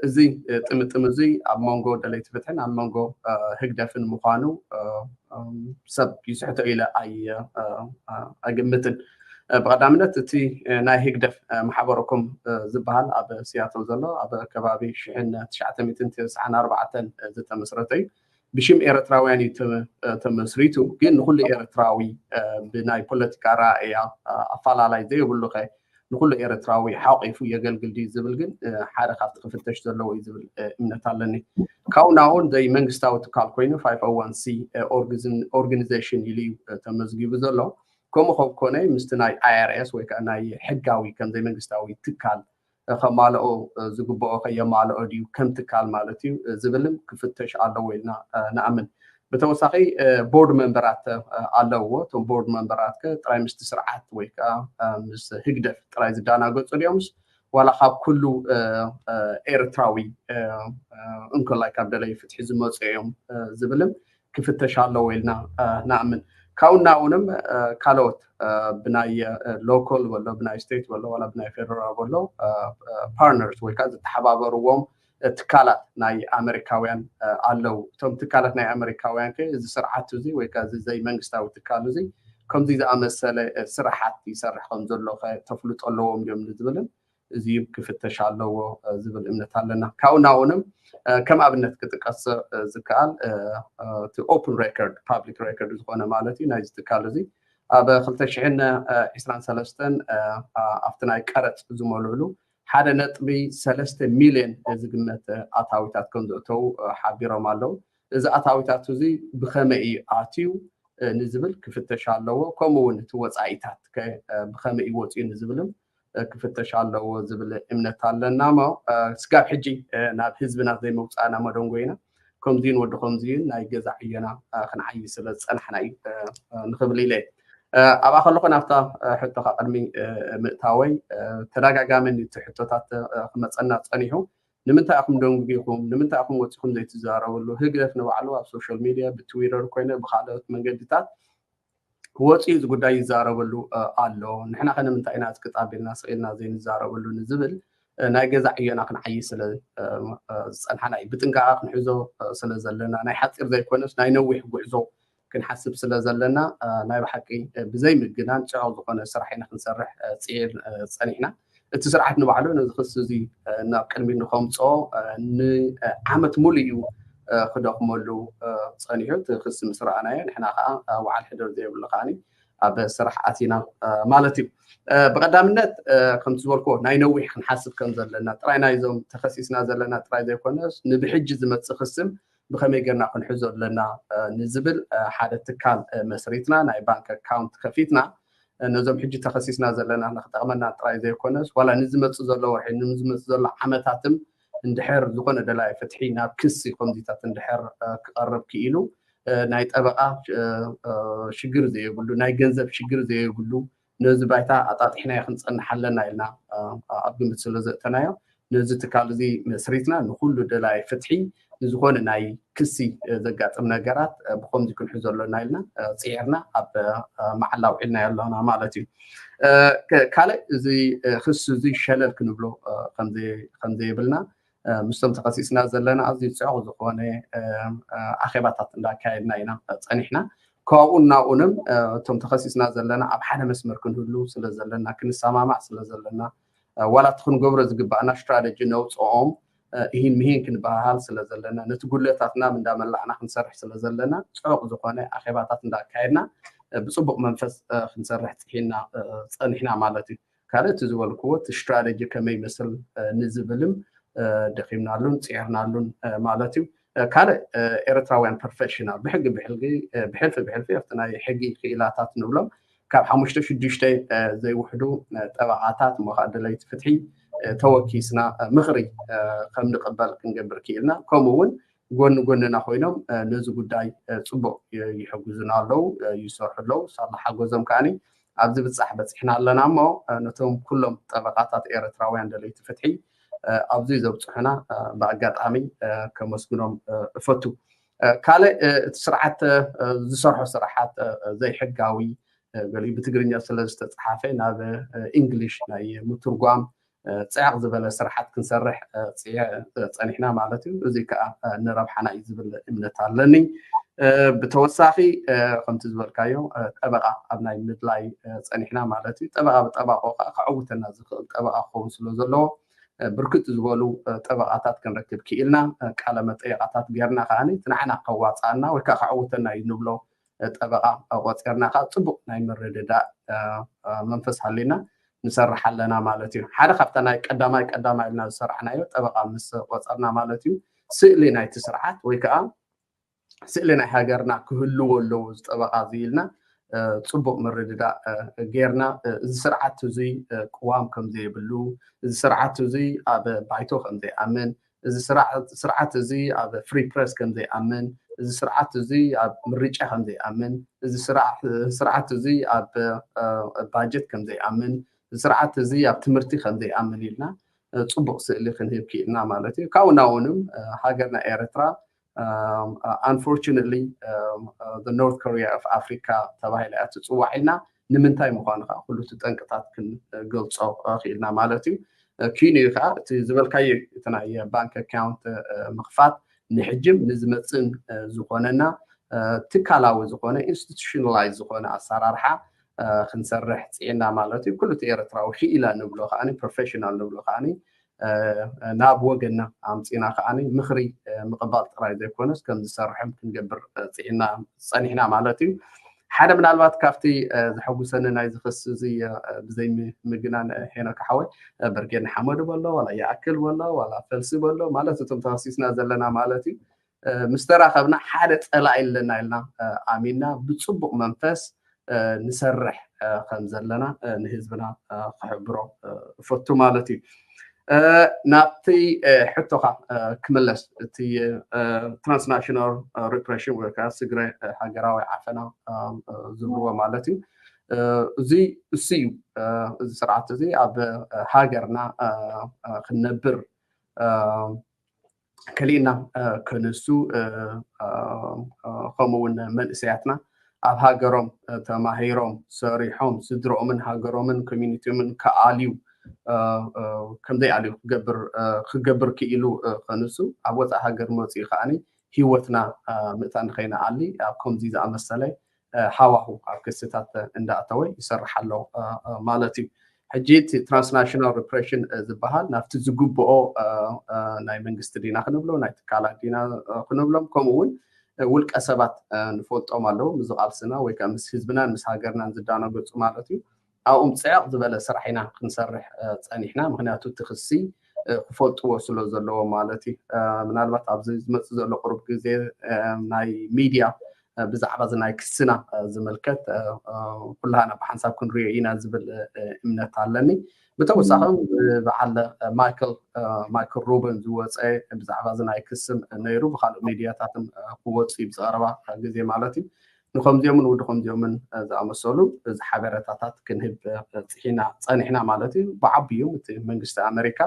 እዚ ጥምጥም እዚ ኣብ መንጎ ደለይቲ ፍትሕን ኣብ መንጎ ህግደፍን ምዃኑ ሰብ ይስሕቶ ኢለ ኣይግምትን። ብቐዳምነት እቲ ናይ ህግደፍ ማሕበረኮም ዝበሃል ኣብ ሲያትል ዘሎ ኣብ ከባቢ ሽሕን ትሽዓተ ሚእትን ተስዓን ኣርባዕተን ዝተመስረተ እዩ። ብሽም ኤርትራውያን እዩ ተመስሪቱ፣ ግን ንኩሉ ኤርትራዊ ብናይ ፖለቲካ ራእያ ኣፈላላይ ዘይብሉ ከ ንኩሉ ኤርትራዊ ሓቂፉ የገልግል ድዩ ዝብል ግን ሓደ ካብቲ ክፍተሽ ዘለዎ እዩ ዝብል እምነት ኣለኒ። ካብኡ ናውን ዘይ መንግስታዊ ትካል ኮይኑ ፋይቭ ኦ ዋን ሲ ኦርጋኒዜሽን ኢሉ እዩ ተመዝጊቡ ዘሎ። ከምኡ ከብ ኮነ ምስቲ ናይ ኣይኣርኤስ ወይ ከዓ ናይ ሕጋዊ ከም ዘይ መንግስታዊ ትካል ከማልኦ ዝግብኦ ከየማልኦ ድዩ ከም ትካል ማለት እዩ ዝብልም ክፍተሽ ኣለዎ ኢልና ንኣምን። ብተወሳኺ ቦርድ መንበራት ኣለውዎ። እቶም ቦርድ መንበራት ከ ጥራይ ምስቲ ስርዓት ወይ ከዓ ምስ ህግደፍ ጥራይ ዝዳናገፁ ድዮምስ ዋላ ካብ ኩሉ ኤርትራዊ እንኮላይ ካብ ደለይ ፍትሒ ዝመፁ እዮም ዝብልም ክፍተሽ ኣለዎ ኢልና ንኣምን። ካብኡ ናውንም ካልኦት ብናይ ሎካል በሎ ብናይ ስቴት በሎ ዋላ ብናይ ፌደራል በሎ ፓርትነርስ ወይ ከዓ ዝተሓባበርዎም ትካላት ናይ ኣመሪካውያን ኣለዉ። እቶም ትካላት ናይ ኣመሪካውያን ከ እዚ ስርዓት እዚ ወይ ከዓ እዚ ዘይመንግስታዊ ትካል እዚ ከምዚ ዝኣመሰለ ስራሓት ይሰርሕ ከም ዘሎ ተፍልጦ ኣለዎም ድዮም ንዝብልን እዚ ክፍተሽ ኣለዎ ዝብል እምነት ኣለና። ካብኡ ናውንም ከም ኣብነት ክጥቀስ ዝከኣል እቲ ኦፕን ሬኮርድ ፓብሊክ ሬኮርድ ዝኾነ ማለት እዩ ናይዚ ትካል እዚ ኣብ ክልተ ሽሕን ዕስራን ሰለስተን ኣብቲ ናይ ቀረፅ ዝመልእሉ ሓደ ነጥቢ ሰለስተ ሚልዮን ዝግመት ኣታዊታት ከም ዘእተው ሓቢሮም ኣለዉ። እዚ ኣታዊታት እዚ ብኸመይ እዩ ኣትዩ ንዝብል ክፍተሽ ኣለዎ። ከምኡ እውን እቲ ወፃኢታት ብኸመይ እዩ ወፂኡ ንዝብልም ክፍተሽ ኣለዎ ዝብል እምነት ኣለና። እሞ ስጋብ ሕጂ ናብ ህዝብና ዘይመውፃእና መደንጎይና ከምዚን ወዲ ከምዚን ናይ ገዛ ዕዮና ክንዓይ ስለ ዝፀናሕና እዩ ንክብል ኢለ። ኣብኣ ከለኹ ናብታ ሕቶካ ቅድሚ ምእታወይ ተደጋጋሚ እቲ ሕቶታት ክመፀና ፀኒሑ ንምንታይ ኢኹም ደንጉጊኹም? ንምንታይ ኢኹም ወፂኹም ዘይትዛረብሉ? ህግደፍ ንባዕሉ ኣብ ሶሻል ሚድያ ብትዊተር ኮይነ ብካልኦት መንገድታት ወፂኡ እዚ ጉዳይ ይዛረበሉ ኣሎ። ንሕና ከ ንምንታይ ኢና እዚ ክጣቢልና ስኢልና ዘይንዛረበሉ ንዝብል ናይ ገዛ ዕዮና ክንዓይ ስለ ዝፀንሓና እዩ። ብጥንቃቐ ክንሕዞ ስለ ዘለና ናይ ሓፂር ዘይኮነስ ናይ ነዊሕ ጉዕዞ ክንሓስብ ስለ ዘለና ናይ ብሓቂ ብዘይ ምግናን ፅዑቕ ዝኾነ ስራሕ ኢና ክንሰርሕ ፅዒር ፀኒሕና። እቲ ስርዓት ንባዕሉ ነዚ ክሲ እዚ ናብ ቅድሚት ንከምፅኦ ንዓመት ሙሉ እዩ ክደኽመሉ ፀኒሑ። እቲ ክሲ ምስ ረኣናዮ ንሕና ከዓ ዋዓል ሕደር ዘይብሉ ከዓ ኣብ ስራሕ ኣቲና ማለት እዩ። ብቀዳምነት ከምቲ ዝበልክዎ ናይ ነዊሕ ክንሓስብ ከም ዘለና ጥራይ ናይዞም ተኸሲስና ዘለና ጥራይ ዘይኮነስ ንብሕጂ ዝመፅእ ክስም ብኸመይ ጌርና ክንሕዞ ኣለና ንዝብል ሓደ ትካል መስሪትና ናይ ባንክ ኣካውንት ከፊትና ነዞም ሕጂ ተኸሲስና ዘለና ንክጠቕመና ጥራይ ዘይኮነስ ዋላ ንዝመፅእ ዘሎ ወርሒ ንዝመፅእ ዘሎ ዓመታትም እንድሕር ዝኾነ ደላይ ፍትሒ ናብ ክሲ ከምዚታት እንድሕር ክቐርብ ክኢሉ ናይ ጠበቃ ሽግር ዘይብሉ ናይ ገንዘብ ሽግር ዘይብሉ ነዚ ባይታ ኣጣጢሕናዮ ክንፀንሕ ኣለና ኢልና ኣብ ግምት ስለ ዘእተናዮ ነዚ ትካል እዚ መስሪትና ንኩሉ ደላይ ፍትሒ ንዝኾነ ናይ ክሲ ዘጋጥም ነገራት ብከምዚ ክንሕዞ ኣለና ኢልና ፅዒርና ኣብ መዓላ ውዒልና ኣለና ማለት እዩ። ካልእ እዚ ክሲ እዚ ሸለል ክንብሎ ከምዘየብልና ምስቶም ተኸሲስና ዘለና ኣዝዩ ፅዑቕ ዝኾነ ኣኼባታት እንዳካየድና ኢና ፀኒሕና። ካብኡ እናኡንም እቶም ተኸሲስና ዘለና ኣብ ሓደ መስመር ክንህሉ ስለ ዘለና ክንሰማማዕ ስለ ዘለና ዋላ እቲ ክንገብሮ ዝግባእና ስትራተጂ ነውፅኦም እሂን ምሂን ክንበሃሃል ስለ ዘለና ነቲ ጉድለታትና እንዳመላዕና ክንሰርሕ ስለ ዘለና ፅዑቕ ዝኾነ ኣኼባታት እንዳካየድና ብፅቡቕ መንፈስ ክንሰርሕ ፅሒና ፀኒሕና ማለት እዩ። ካልእ እቲ ዝበልክዎ እቲ ስትራቴጂ ከመይ ይመስል ንዝብልም ደኺምናሉን ፅዒርናሉን ማለት እዩ። ካልእ ኤርትራውያን ፕሮፌሽናል ብሕጊ ብሕልጊ ብሕልፊ ብሕልፊ ኣብቲ ናይ ሕጊ ክኢላታት ንብሎም ካብ ሓሙሽተ ሽዱሽተ ዘይውሕዱ ጠበቓታት እሞ ከዓ ደለይቲ ፍትሒ ተወኪስና ምኽሪ ከም ንቕበል ክንገብር ክኢልና። ከምኡ እውን ጎኒ ጎንና ኮይኖም ነዚ ጉዳይ ፅቡቕ ይሕግዙና ኣለዉ፣ ይሰርሑ ኣለዉ። ሳላ ሓጎዞም ከዓኒ ኣብዚ ብፃሕ በፂሕና ኣለና እሞ ነቶም ኩሎም ጠበቓታት ኤርትራውያን ደለይቲ ፍትሒ ኣብዚ ዘብፅሑና ብኣጋጣሚ ከመስግኖም እፈቱ። ካልእ እቲ ስርዓት ዝሰርሖ ስራሓት ዘይሕጋዊ ገሊኡ ብትግርኛ ስለ ዝተፅሓፈ ናብ እንግሊሽ ናይ ምትርጓም ፅዕቕ ዝበለ ስራሓት ክንሰርሕ ፀኒሕና ማለት እዩ። እዚ ከዓ ንረብሓና እዩ ዝብል እምነት ኣለኒ። ብተወሳኺ ከምቲ ዝበልካዮ ጠበቓ ኣብ ናይ ምድላይ ፀኒሕና ማለት እዩ። ጠበቓ ብጠባቆ ከዓ ከዕውተና ዝኽእል ጠበቓ ክኸውን ስለ ዘለዎ ብርክት ዝበሉ ጠበቓታት ክንረክብ ክኢልና። ቃለ መጠየቓታት ጌርና ከዓ እቲ ንዓና ከዋፃኣና ወይ ከዓ ከዕውተና እዩ ንብሎ ጠበቓ ቆፂርና ከዓ ፅቡቕ ናይ ምርድዳእ መንፈስ ሃሊና ንሰርሕ ኣለና ማለት እዩ። ሓደ ካብታ ናይ ቀዳማይ ቀዳማይ ኢልና ዝሰራሕናዮ ጠበቓ ምስ ቆፀርና ማለት እዩ ስእሊ ናይቲ ስርዓት ወይ ከዓ ስእሊ ናይ ሃገርና ክህልዎ ኣለዎ እዚ ጠበቓ እዚ ኢልና ፅቡቕ ምርድዳእ ጌርና እዚ ስርዓት እዚ ቅዋም ከም ዘይብሉ፣ እዚ ስርዓት እዚ ኣብ ባይቶ ከም ዘይኣምን፣ እዚ ስርዓት እዚ ኣብ ፍሪ ፕረስ ከም ዘይኣምን፣ እዚ ስርዓት እዚ ኣብ ምርጫ ከም ዘይኣምን፣ እዚ ስርዓት እዚ ኣብ ባጀት ከም ዘይኣምን፣ እዚ ስርዓት እዚ ኣብ ትምህርቲ ከም ዘይኣምን ኢልና ፅቡቕ ስእሊ ክንህብ ክኢልና ማለት እዩ። ካብኡ ናውንም ሃገርና ኤርትራ unfortunately the North Korea of Africa ተባሂላ እያ ትፅዋዕ ኢልና ንምንታይ ምዃኑ ከዓ ኩሉ እቲ ጠንቅታት ክንገልፆ ክኢልና ማለት እዩ። ኪኑ እዩ ከዓ እቲ ዝበልካዮ እቲ ናይ ባንክ ኣካውንት ምኽፋት ንሕጅም ንዝመፅን ዝኾነና ትካላዊ ዝኾነ ኢንስቲቱሽናላይዝ ዝኾነ ኣሰራርሓ ክንሰርሕ ፅዒና ማለት እዩ። ኩሉ እቲ ኤርትራዊ ክኢላ ንብሎ ከዓ ፕሮፌሽናል ንብሎ ከዓ ናብ ወገንና ኣምፂና ከዓ ምኽሪ ምቕባል ጥራይ ዘይኮነስ ከም ዝሰርሕም ክንገብር ፅዒና ፀኒሕና ማለት እዩ። ሓደ ምናልባት ካብቲ ዘሐጉሰኒ ናይ ዝኽስ እዚ ብዘይ ምግናን ሄኖክ ሓወይ በርጌድ ንሓመዱ በሎ ዋላ ይኣክል በሎ ዋላ ፈልሲ በሎ ማለት እቶም ተኸሲስና ዘለና ማለት እዩ። ምስ ተራኸብና ሓደ ፀላኢ ኣለና ኢልና ኣሚንና ብፅቡቕ መንፈስ ንሰርሕ ከም ዘለና ንህዝብና ክሕብሮ እፈቱ ማለት እዩ። ናብቲ ሕቶኻ ክምለስ እቲ ትራንስናሽናል ሪፕሬሽን ወይ ከዓ ስግረ ሃገራዊ ዓፈና ዝብልዎ ማለት እዩ። እዚ እሱ እዩ። እዚ ስርዓት እዚ ኣብ ሃገርና ክንነብር ከሊእና ክንሱ ከምኡ እውን መንእሰያትና ኣብ ሃገሮም ተማሂሮም ሰሪሖም ስድርኦምን ሃገሮምን ኮሚኒቲኦምን ክኣልዩ ከምዘይኣልዩ ክገብር ክገብር ክኢሉ ከንሱ ኣብ ወፃኢ ሃገር መፅኡ ከዓኒ ህይወትና ምእታን ከይንኣሊ ኣብ ከምዚ ዝኣመሰለ ሃዋሁ ኣብ ክስታት እንዳእተወ ይሰርሕ ኣሎ ማለት እዩ። ሕጂ እቲ ትራንስናሽናል ሪፕሬሽን ዝበሃል ናብቲ ዝግብኦ ናይ መንግስቲ ዲና ክንብሎ ናይ ትካላት ዲና ክንብሎም ከምኡ እውን ውልቀ ሰባት ንፈልጦም ኣለዉ ምስ ቃልስና ወይ ከዓ ምስ ህዝብናን ምስ ሃገርናን ዝዳነገፁ ማለት እዩ። ኣብኦም ፅዕቕ ዝበለ ስራሕ ኢና ክንሰርሕ ፀኒሕና ምክንያቱ እቲ ክሲ ክፈልጥዎ ስለ ዘለዎ ማለት እዩ። ምናልባት ኣብዚ ዝመፅእ ዘሎ ቅሩብ ግዜ ናይ ሚድያ ብዛዕባ እዚ ናይ ክስና ዝምልከት ኩላህና ብሓንሳብ ክንሪኦ ኢና ዝብል እምነት ኣለኒ። ብተወሳኺ በዓል ማይክል ማይክል ሩበን ዝወፀ ብዛዕባ እዚ ናይ ክስም ነይሩ ብካልእ ሚድያታትን ክወፁ እዩ ብዝቀረባ ግዜ ማለት እዩ። ንከምዚኦምን ውዲ ከምዚኦምን ዝኣመሰሉ እዚ ሓበሬታታት ክንህብ ፅሒና ፀኒሕና ማለት እዩ። ብዓብዩ እቲ መንግስቲ ኣሜሪካ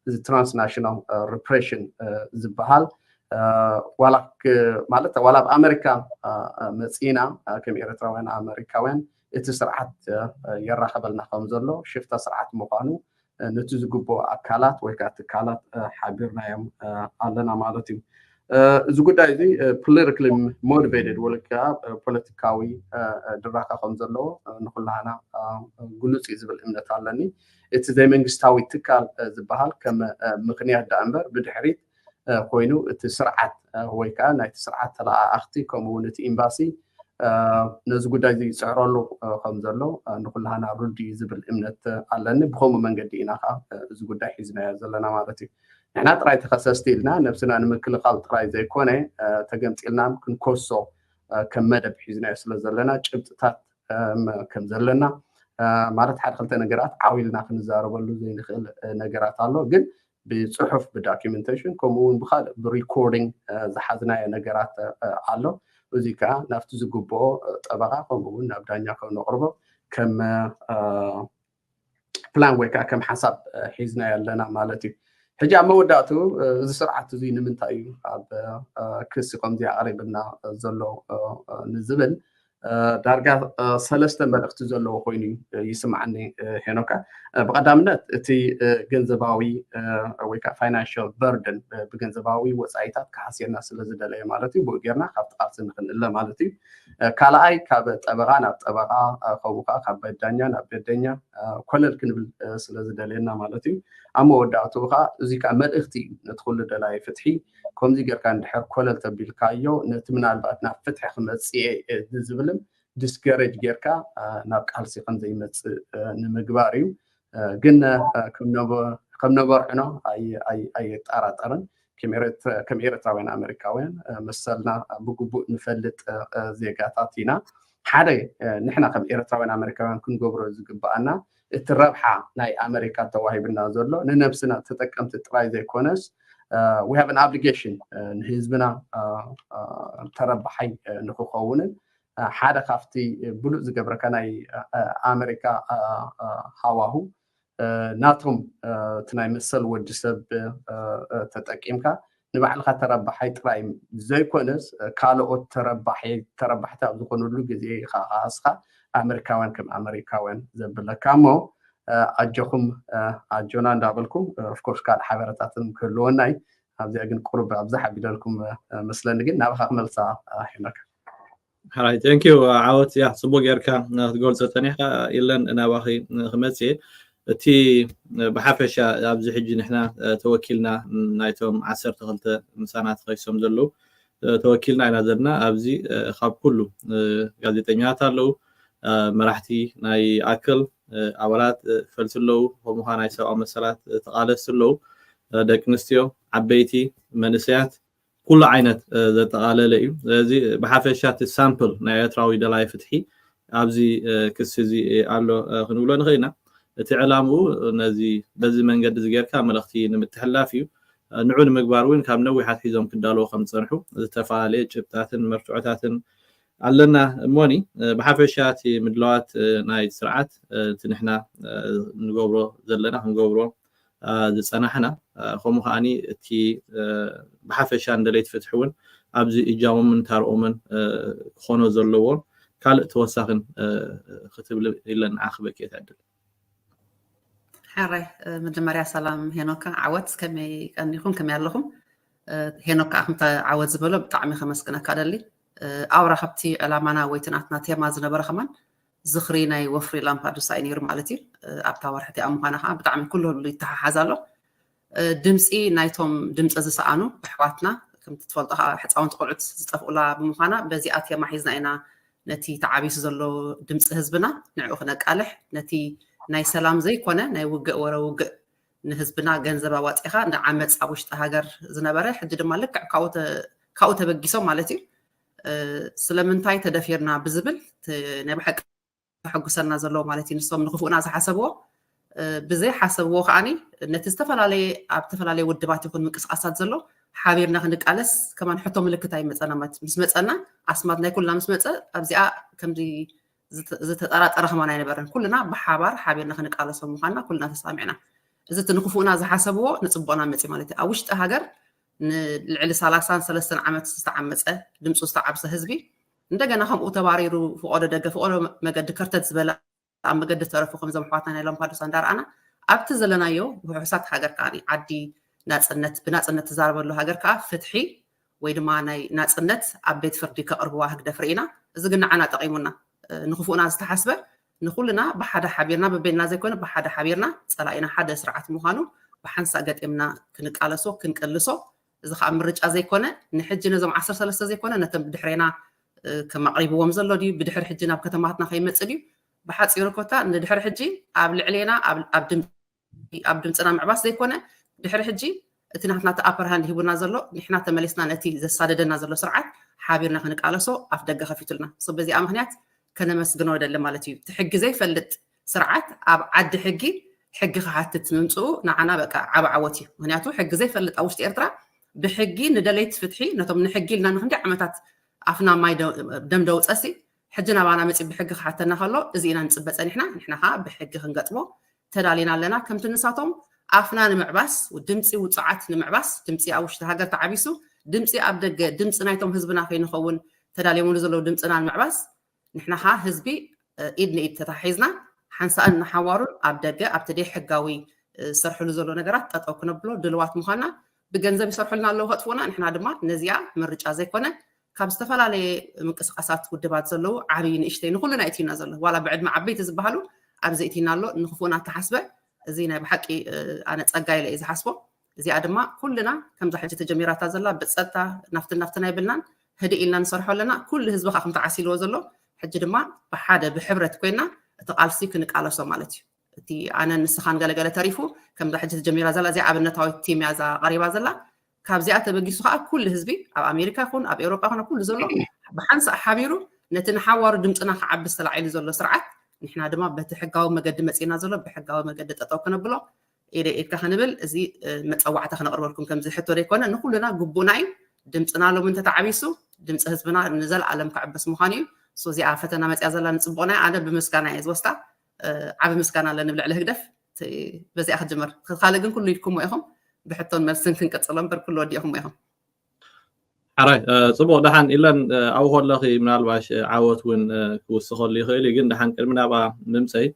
እዚ ትራንስናሽናል ሪፕሬሽን ዝበሃል ዋላ ማለት ዋላ ኣብ ኣሜሪካ መፂና ከም ኤርትራውያን ኣሜሪካውያን እቲ ስርዓት የራኸበልና ከም ዘሎ ሽፍታ ስርዓት ምዃኑ ነቲ ዝግብኦ ኣካላት ወይ ከዓ ትካላት ሓቢርናዮም ኣለና ማለት እዩ። እዚ ጉዳይ እዚ ፖለቲካሊ ሞቲቬትድ ወይ ከዓ ፖለቲካዊ ድራኸ ከም ዘለዎ ንኩላህና ግሉፅ እዩ ዝብል እምነት ኣለኒ። እቲ ዘይመንግስታዊ ትካል ዝበሃል ከም ምክንያት ደኣ እምበር ብድሕሪት ኮይኑ እቲ ስርዓት ወይ ከዓ ናይቲ ስርዓት ተለኣኣኽቲ ከምኡ እውን እቲ ኤምባሲ ነዚ ጉዳይ እዚ ይፅዕረሉ ከም ዘሎ ንኩላህና ርዱ እዩ ዝብል እምነት ኣለኒ። ብከምኡ መንገዲ ኢና ከዓ እዚ ጉዳይ ሒዝናዮ ዘለና ማለት እዩ። ንሕና ጥራይ ተኸሰስቲ ኢልና ነብስና ንምክልኻል ጥራይ ዘይኮነ፣ ተገምጢልና ክንኮሶ ከም መደብ ሒዝናዮ ስለ ዘለና ጭብጥታት ከም ዘለና፣ ማለት ሓደ ክልተ ነገራት ዓው ኢልና ክንዛረበሉ ዘይንኽእል ነገራት ኣሎ። ግን ብፅሑፍ ብዶኪመንቴሽን ከምኡ እውን ብካልእ ብሪኮርዲንግ ዝሓዝናዮ ነገራት ኣሎ። እዚ ከዓ ናብቲ ዝግብኦ ጠበቃ ከምኡ እውን ናብ ዳኛ ከም ነቅርቦ ከም ፕላን ወይ ከዓ ከም ሓሳብ ሒዝናዮ ኣለና ማለት እዩ። ሕጂ ኣብ መወዳእቱ እዚ ስርዓት እዚ ንምንታይ እዩ ኣብ ክሲ ከምዚ ኣቅሪብና ዘሎ ንዝብል ዳርጋ ሰለስተ መልእክቲ ዘለዎ ኮይኑ ይስምዓኒ። ሄኖካ፣ ብቀዳምነት እቲ ገንዘባዊ ወይ ከዓ ፋይናንሽል በርደን፣ ብገንዘባዊ ወፃኢታት ክሓስየና ስለ ዝደለየ ማለት እዩ። ብኡ ጌርና ካብቲ ቃልሲ ንክንእለ ማለት እዩ። ካልኣይ ካብ ጠበቃ ናብ ጠበቃ፣ ከምኡ ከዓ ካብ በዳኛ ናብ በደኛ ኮለል ክንብል ስለ ዝደለየና ማለት እዩ። ኣብ መወዳእትኡ ከዓ እዚ ከዓ መልእክቲ እዩ ነቲ ኩሉ ደላይ ፍትሒ። ከምዚ ጌርካ እንድሕር ኮለል ተቢልካዮ ነቲ ምናልባት ናብ ፍትሒ ክመፅእ ዝብልም ዲስከሬጅ ጌርካ ናብ ቃልሲ ከም ዘይመፅእ ንምግባር እዩ። ግን ከም ነበርዕኖ ኣየጠራጠርን። ከም ኤርትራውያን ኣሜሪካውያን መሰልና ብግቡእ ንፈልጥ ዜጋታት ኢና። ሓደ ንሕና ከም ኤርትራውያን ኣሜሪካውያን ክንገብሮ ዝግባኣና እቲ ረብሓ ናይ ኣሜሪካ ተዋሂብና ዘሎ ንነብስና ተጠቀምቲ ጥራይ ዘይኮነስ we have an obligation ንህዝብና ተረባሓይ ንክኸውንን ሓደ ካብቲ ብሉፅ ዝገብረካ ናይ ኣሜሪካ ሃዋሁ ናቶም እቲ ናይ መሰል ወዲ ሰብ ተጠቂምካ ንባዕልካ ተረባሓይ ጥራይ ዘይኮነስ ካልኦት ተረባሕቲ ኣብ ዝኾኑሉ ግዜ ከዓ እስኻ ኣመሪካውያን ከም ኣመሪካውያን ዘብለካ እሞ ኣጆኹም ኣጆና እንዳበልኩ ኦፍኮርስ ካልእ ሓበረታትን ክህልወናይ ኣብዚኣ ግን ቁሩብ ኣብዛ ሓቢደልኩም መስለኒ ግን ናባኻ ክመልሳ ሒነካ ሓራይ thank you ዓወት ያ ፅቡቅ ጌርካ ክትገልፆ ፀኒሕካ ኢለን ናባኺ ክመፅእ እየ እቲ ብሓፈሻ ኣብዚ ሕጂ ንሕና ተወኪልና ናይቶም ዓሰርተ ክልተ ምሳና ተኸሲሶም ዘለዉ ተወኪልና ኢና ዘለና ኣብዚ ካብ ኩሉ ጋዜጠኛታት ኣለዉ መራሕቲ ናይ ኣክል ኣባላት ፈልሲ ኣለዉ ከምኡ ናይ ሰብኣዊ መሰላት ተቃለስቲ ኣለዉ ደቂ ኣንስትዮ ዓበይቲ መንእሰያት ኩሉ ዓይነት ዘጠቃለለ እዩ ስለዚ ብሓፈሻ እቲ ሳምፕል ናይ ኤርትራዊ ደላይ ፍትሒ ኣብዚ ክሲ እዚ ኣሎ ክንብሎ ንኽእል ኢና እቲ ዕላምኡ ነዚ በዚ መንገዲ እዚ ጌርካ መልእኽቲ ንምትሕላፍ እዩ ንዑ ንምግባር እውን ካብ ነዊሓት ሒዞም ክዳለዎ ከም ዝፀንሑ ዝተፈላለየ ጭብጣትን መርትዖታትን ኣለና እሞኒ ብሓፈሻ እቲ ምድለዋት ናይ ስርዓት እቲ ንሕና ንገብሮ ዘለና ክንገብሮ ዝፀናሕና ከምኡ ከዓኒ እቲ ብሓፈሻ ንደለይቲ ፍትሒ እውን ኣብዚ እጃሞምን ታርኦምን ክኾኖ ዘለዎን ካልእ ተወሳኽን ክትብል ኢለን ንዓኺ በቂ እተዕድል ሕራይ መጀመርያ ሰላም ሄኖካ ዓወት ከመይ ቀኒኹም ከመይ ኣለኹም ሄኖካ ከምታ ዓወት ዝበሎ ብጣዕሚ ከመስግነካ ደሊ ኣውራ ካብቲ ዕላማና ወይ ትናትና ቴማ ዝነበረ ከማን ዝኽሪ ናይ ወፍሪ ላምፓዱሳ እዩ ነይሩ ማለት እዩ ኣብታ ወርሒ እቲኣ ምዃና ከዓ ብጣዕሚ ኩሉ ሁሉ ይተሓሓዝ ኣሎ ድምፂ ናይቶም ድምፂ ዝሰኣኑ ኣሕዋትና ከምቲ ትፈልጦ ከዓ ሕፃውንቲ ቆልዑት ዝጠፍኡላ ብምዃና በዚኣ ቴማ ሒዝና ኢና ነቲ ተዓቢሱ ዘሎ ድምፂ ህዝብና ንዕኡ ክነቃልሕ ነቲ ናይ ሰላም ዘይኮነ ናይ ውግእ ወረ ውግእ ንህዝብና ገንዘብ ኣዋፂኻ ንዓመፅ ኣብ ውሽጢ ሃገር ዝነበረ ሕጂ ድማ ልክዕ ካብኡ ተበጊሶም ማለት እዩ ስለምንታይ ተደፊርና ብዝብል ናይ ብሓቂ ተሐጉሰና ዘለዎ ማለት እዩ ንሶም ንክፉእና ዝሓሰብዎ ብዘይ ሓሰብዎ ከዓኒ ነቲ ዝተፈላለየ ኣብ ዝተፈላለየ ውድባት ይኹን ምንቅስቃሳት ዘሎ ሓቢርና ክንቃለስ ከማን ሕቶ ምልክት ኣይመፀና ማለት ምስ መፀና ኣስማት ናይ ኩልና ምስ መፀ ኣብዚኣ ከምዚ ዝተጠራጠረ ከማን ኣይነበረን ኩልና ብሓባር ሓቢርና ክንቃለሶም ምኳንና ኩልና ተስማሚዕና እዚ እቲ ንክፉእና ዝሓሰብዎ ንፅቡቅና መፂ ማለት እዩ ኣብ ውሽጢ ሃገር ንልዕሊ ሰላሳን ሰለስተን ዓመት ዝተዓመፀ ድምፁ ዝተዓብሰ ህዝቢ እንደገና ከምኡ ተባሪሩ ፍቆዶ ደገ ፍቆዶ መገዲ ከርተት ዝበለ ኣብ መገዲ ተረፉ ከምዞም ኣሕዋትና ናይ ላምፓዱሳ እንዳረኣና ኣብቲ ዘለናዮ ውሑሳት ሃገር ከዓ ዓዲ ናፅነት ብናፅነት ትዛረበሉ ሃገር ከዓ ፍትሒ ወይ ድማ ናይ ናፅነት ኣብ ቤት ፍርዲ ከቅርብዋ ህግደፍ ርኢና እዚ ግን ንዓና ጠቂሙና ንክፉእና ዝተሓስበ ንኩልና ብሓደ ሓቢርና በበይንና ዘይኮነ ብሓደ ሓቢርና ፀላኢና ሓደ ስርዓት ምዃኑ ብሓንሳእ ገጢምና ክንቃለሶ ክንቅልሶ እዚ ከዓ ምርጫ ዘይኮነ ንሕጂ ነዞም ዓሰርተ ሰለስተ ዘይኮነ ነቶም ድሕሬና ከም ኣቕሪብዎም ዘሎ ድዩ? ብድሕሪ ሕጂ ናብ ከተማታትና ከይመጽእ ድዩ? ብሓፂሩ ኮታ ንድሕሪ ሕጂ ኣብ ልዕሌና ኣብ ድምፅና ምዕባስ ዘይኮነ፣ ድሕሪ ሕጂ እቲ ናትና upper hand ሂቡና ዘሎ፣ ንሕና ተመሊስና ነቲ ዘሳደደና ዘሎ ስርዓት ሓቢርና ክንቃለሶ ኣፍ ደገ ከፊቱልና። በዚኣ ምክንያት ከነመስግኖ ደሊ ማለት እዩ። እቲ ሕጊ ዘይፈልጥ ስርዓት ኣብ ዓዲ ሕጊ ሕጊ ክሓትት ምምፅኡ ንዓና በቃ ዓብ ዓወት እዩ። ምክንያቱ ሕጊ ዘይፈልጥ ኣብ ውሽጢ ኤርትራ ብሕጊ ንደለይቲ ፍትሒ፣ ነቶም ንሕጊ ኢልና ንክንደይ ዓመታት ኣፍና ማይ ደም ደውፀሲ ሕጂ ናባና መፂ ብሕጊ ክሓተና ከሎ እዚ ኢና ንፅበ ፀኒሕና። ንሕና ከዓ ብሕጊ ክንገጥሞ ተዳሊና ኣለና። ከምቲ ንሳቶም ኣፍና ንምዕባስ፣ ድምፂ ውፁዓት ንምዕባስ፣ ድምፂ ኣብ ውሽጢ ሃገር ተዓቢሱ ድምፂ ኣብ ደገ ድምፂ ናይቶም ህዝብና ከይንኸውን ተዳልዮምሉ ዘለዉ ድምፅና ንምዕባስ ንሕና ከዓ ህዝቢ ኢድ ንኢድ ተታሒዝና ሓንሳእን ንሓዋሩን ኣብ ደገ ኣብቲ ደይ ሕጋዊ ዝሰርሕሉ ዘሎ ነገራት ጠጠው ክነብሎ ድልዋት ምኳና፣ ብገንዘብ ይሰርሑልና ኣለዉ ከጥፉና፣ ንሕና ድማ ነዚኣ ምርጫ ዘይኮነ ካብ ዝተፈላለየ ምንቅስቃሳት ውድባት ዘለዉ ዓብዪ ንእሽተይ ንኩልና እትዩና ዘሎ ዋላ ብዕድመ ዓበይቲ ዝበሃሉ ኣብዚ እትዩና ኣሎ። ንክፉእና ተሓስበ እዚ ናይ ብሓቂ ኣነ ፀጋ ኢለ እየ ዝሓስቦ። እዚኣ ድማ ኩልና ከምዛ ሕጂ ተጀሚራታ ዘላ ብፀጥታ ናፍትን ናፍትን ኣይብልናን፣ ህድእ ኢልና ንሰርሖ ኣለና። ኩሉ ህዝቢ ከዓ ከምቲ ዓሲልዎ ዘሎ ሕጂ ድማ ብሓደ ብሕብረት ኮይና እቲ ቃልሲ ክንቃለሶ ማለት እዩ። እቲ ኣነን ንስኻን ገለገለ ተሪፉ ከምዛ ሕጂ ተጀሚራ ዘላ እዚኣ ኣብነታዊት ቲም እያ እዛ ቀሪባ ዘላ። ካብዚኣ ተበጊሱ ከዓ ኩሉ ህዝቢ ኣብ ኣሜሪካ ይኹን ኣብ ኤውሮጳ ይኹን ኩሉ ዘሎ ብሓንሳእ ሓቢሩ ነቲ ንሓዋሩ ድምፅና ክዓብስ ተላዒሉ ዘሎ ስርዓት ንሕና ድማ በቲ ሕጋዊ መገዲ መፂና ዘሎ ብሕጋዊ መገዲ ጠጠው ክነብሎ ኢደ ኢድካ ክንብል እዚ መፀዋዕታ ክነቕርበልኩም ከምዚ ሕቶ ዘይኮነ ንኩልና ግቡእና እዩ። ድምፅና ሎሚ እንተተዓቢሱ ድምፂ ህዝብና ንዘለኣለም ክዕበስ ምዃኑ እዩ። እዚኣ ፈተና መፅያ ዘላ ንፅቡቕና ኣነ ብምስጋና እየ ዝወስዳ። ዓብ ምስጋና ኣለኒ ብልዕሊ ህግደፍ። በዚኣ ክጅመር ካልእ ግን ኩሉ ኢልኩሞ ኢኹም። ብሕቶን መልስን ክንቅፅሎ እምበር ኩሉ ወዲእኹሞ ኢኹም። ሓራይ ፅቡቅ ደሓን ኢለን ኣብኡ ከለኺ ምናልባሽ ዓወት እውን ክውስኸሉ ይኽእል እዩ። ግን ደሓን ቅድሚ ናብኣ ምምፀይ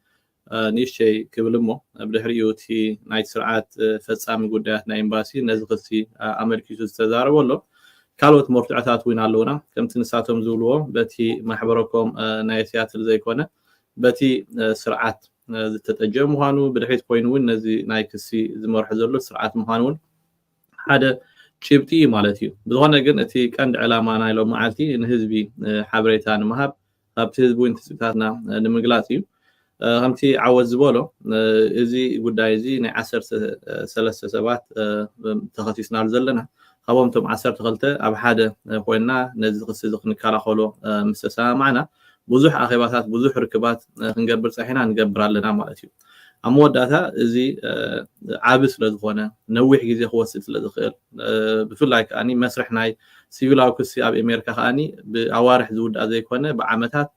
ንእሽተይ ክብል እሞ ብድሕሪኡ እቲ ናይቲ ስርዓት ፈፃሚ ጉዳያት ናይ ኤምባሲ ነዚ ክሲ ኣመልኪቱ ዝተዛረበ ኣሎ። ካልኦት መርትዖታት እውን ኣለውና። ከምቲ ንሳቶም ዝብልዎ በቲ ማሕበረኮም ናይ ሲያትል ዘይኮነ በቲ ስርዓት ዝተጠጀ ምዃኑ ብድሕሪት ኮይኑ እውን ነዚ ናይ ክሲ ዝመርሑ ዘሎ ስርዓት ምዃኑ እውን ሓደ ጭብጢ እዩ ማለት እዩ። ብዝኾነ ግን እቲ ቀንዲ ዕላማ ናይ ሎም መዓልቲ ንህዝቢ ሓበሬታ ንምሃብ ካብቲ ህዝቢ እውን ትፅቢታትና ንምግላፅ እዩ። ከምቲ ዓወት ዝበሎ እዚ ጉዳይ እዚ ናይ ዓሰርተ ሰለስተ ሰባት ተኸሲስናሉ ዘለና ካብኦም እቶም ዓሰርተ ክልተ ኣብ ሓደ ኮይንና ነዚ ክሲ እዚ ክንከላኸሎ ምስ ተሰማማዕና ብዙሕ ኣኼባታት ብዙሕ ርክባት ክንገብር ፀሒና ንገብር ኣለና ማለት እዩ። ኣብ መወዳእታ እዚ ዓቢ ስለዝኾነ ነዊሕ ግዜ ክወስድ ስለዝኽእል ብፍላይ ከዓ መስርሕ ናይ ሲቪላዊ ክሲ ኣብ ኣሜሪካ ከዓ ብኣዋርሕ ዝውዳእ ዘይኮነ ብዓመታት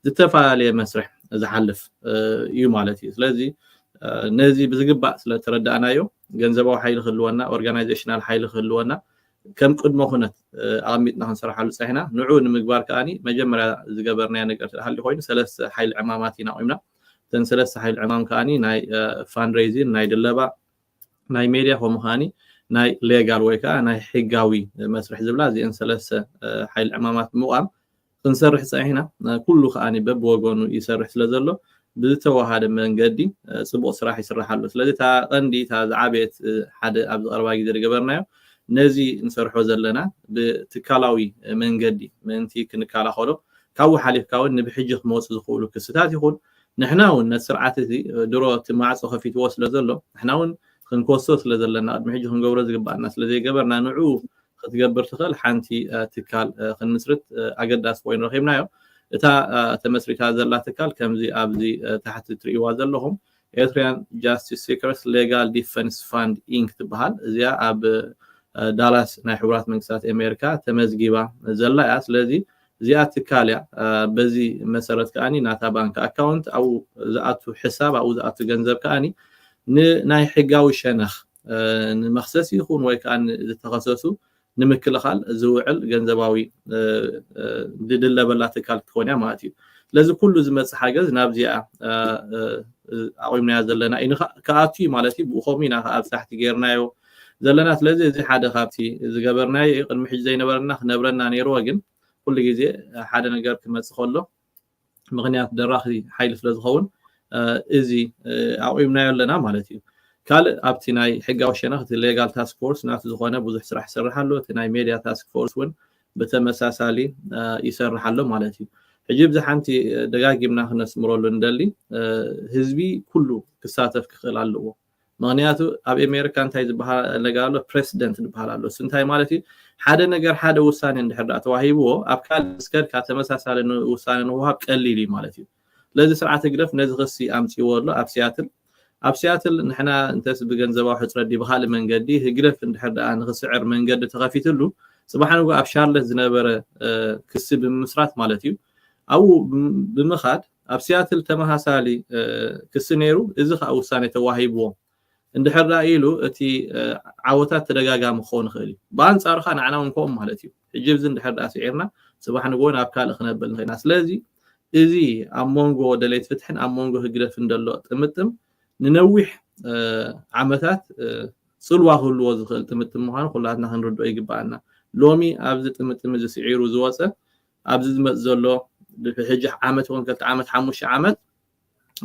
ዝተፈላለየ መስርሕ ዝሓልፍ እዩ ማለት እዩ። ስለዚ ነዚ ብዝግባእ ስለተረዳእናዮ ገንዘባዊ ሓይሊ ክህልወና ኦርጋናይዜሽናል ሓይሊ ክህልወና ከም ቅድመ ኩነት ኣቐሚጥና ክንሰርሓሉ ፀሒና ንዑ ንምግባር ከዓ መጀመርያ ዝገበርናዮ ነገር ተሃሊ ኮይኑ ሰለስተ ሓይሊ ዕማማት ኢና ቆምና። እተን ሰለስተ ሓይሊ ዕማም ከዓ ናይ ፋንድሬዚን ናይ ድለባ ናይ ሜድያ ከምኡ ከዓ ናይ ሌጋል ወይ ከዓ ናይ ሕጋዊ መስርሕ ዝብላ እዚአን ሰለስተ ሓይሊ ዕማማት ምቋም ክንሰርሕ ፀሒና ኩሉ ከዓ በብወገኑ ይሰርሕ ስለ ዘሎ ብዝተዋሃደ መንገዲ ፅቡቅ ስራሕ ይስራሕ ኣሎ። ስለዚ እታ ቀንዲ እታ ዝዓበየት ሓደ ኣብ ዝቀረባ ግዜ ዝገበርናዮ ነዚ ንሰርሖ ዘለና ብትካላዊ መንገዲ ምእንቲ ክንከላኸሎ ካብኡ ሓሊፍካ እውን ንብሕጂ ክመፁ ዝኽእሉ ክስታት ይኹን ንሕና እውን ነቲ ስርዓት እዚ ድሮ እቲ ማዕፆ ከፊትዎ ስለ ዘሎ ንሕና እውን ክንኮሶ ስለ ዘለና ቅድሚ ሕጂ ክንገብሮ ዝግባኣና ስለ ዘይገበርና ንዑ ክትገብር ትኽእል ሓንቲ ትካል ክንምስርት ኣገዳሲ ኮይኑ ረኺብናዮ። እታ ተመስሪታ ዘላ ትካል ከምዚ ኣብዚ ታሕቲ ትርእይዋ ዘለኹም ኤርትሪያን ጃስቲስ ሲከርስ ሌጋል ዲፈንስ ፋንድ ኢንክ ትበሃል። እዚኣ ኣብ ዳላስ ናይ ሕቡራት መንግስታት ኣሜሪካ ተመዝጊባ ዘላ እያ። ስለዚ እዚኣ ትካል እያ። በዚ መሰረት ከዓኒ ናታ ባንክ ኣካውንት ኣብኡ ዝኣቱ ሕሳብ ኣብኡ ዝኣቱ ገንዘብ ከዓኒ ንናይ ሕጋዊ ሸነኽ ንመክሰስ ይኹን ወይ ከዓ ዝተኸሰሱ ንምክልኻል ዝውዕል ገንዘባዊ ድድለበላ ትካል ክትኮን እያ ማለት እዩ። ስለዚ ኩሉ ዝመፅእ ሓገዝ ናብዚኣ ኣቑምናያ ዘለና እዩ ክኣቱ እዩ ማለት እዩ። ብኡ ከምኡ ኢና ኣብ ታሕቲ ገይርናዮ ዘለና። ስለዚ እዚ ሓደ ካብቲ ዝገበርናዮ እዩ። ቅድሚ ሕጂ ዘይነበረና ክነብረና ነይርዎ፣ ግን ኩሉ ግዜ ሓደ ነገር ክመፅእ ከሎ ምክንያት ደራኺ ሓይሊ ስለ ዝኸውን እዚ ኣቑምናዮ ኣለና ማለት እዩ። ካልእ ኣብቲ ናይ ሕጋዊ ሸነኽ እቲ ሌጋል ታስክ ፎርስ ናቱ ዝኾነ ብዙሕ ስራሕ ይሰርሕ ኣሎ። እቲ ናይ ሜድያ ታስክ ፎርስ እውን ብተመሳሳሊ ይሰርሕ ኣሎ ማለት እዩ። ሕጂ ብዚ ሓንቲ ደጋጊምና ክነስምረሉ እንደሊ፣ ህዝቢ ኩሉ ክሳተፍ ክኽእል ኣለዎ። ምክንያቱ ኣብ ኣሜሪካ እንታይ ዝበሃል ነገር ኣሎ? ፕሬሲደንት ዝበሃል ኣሎ። እሱ እንታይ ማለት እዩ? ሓደ ነገር ሓደ ውሳኔ እንድሕር ደኣ ተዋሂብዎ ኣብ ካልእ ምስ ከድካ ተመሳሳሊ ውሳኔ ንውሃብ ቀሊል እዩ ማለት እዩ። ስለዚ ስርዓት ህግደፍ ነዚ ክሲ ኣምፅዎ ኣሎ ኣብ ሲያትል። ኣብ ሲያትል ንሕና እንተስ ብገንዘባዊ ሕፅረት ድዩ ብካልእ መንገዲ ህግደፍ እንድሕር ደኣ ንክስዕር መንገዲ ተኸፊትሉ፣ ፅባሕ ንጎ ኣብ ሻርለት ዝነበረ ክሲ ብምምስራት ማለት እዩ ኣብኡ ብምኻድ ኣብ ሲያትል ተመሳሳሊ ክሲ ነይሩ። እዚ ከዓ ውሳኔ ተዋሂብዎ እንድሕር ደኣ ኢሉ እቲ ዓወታት ተደጋጋሚ ክኸውን ይኽእል እዩ። ብኣንፃሩ ከዓ ንዓና እውን ከምኡ ማለት እዩ። ሕጂ እዚ እንድሕር ደኣ ስዒርና ፅባሕ ንጎ ናብ ካልእ ክነብል ንኽእልና። ስለዚ እዚ ኣብ መንጎ ደለይቲ ፍትሕን ኣብ መንጎ ህግደፍን ዘሎ ጥምጥም ንነዊሕ ዓመታት ፅልዋ ክህልዎ ዝኽእል ጥምጥም ምዃኑ ኩላትና ክንርድኦ ይግባኣና። ሎሚ ኣብዚ ጥምጥም እዚ ስዒሩ ዝወፀ ኣብዚ ዝመፅ ዘሎ ሕጂ ዓመት ይኹን ክልተ ዓመት ሓሙሽተ ዓመት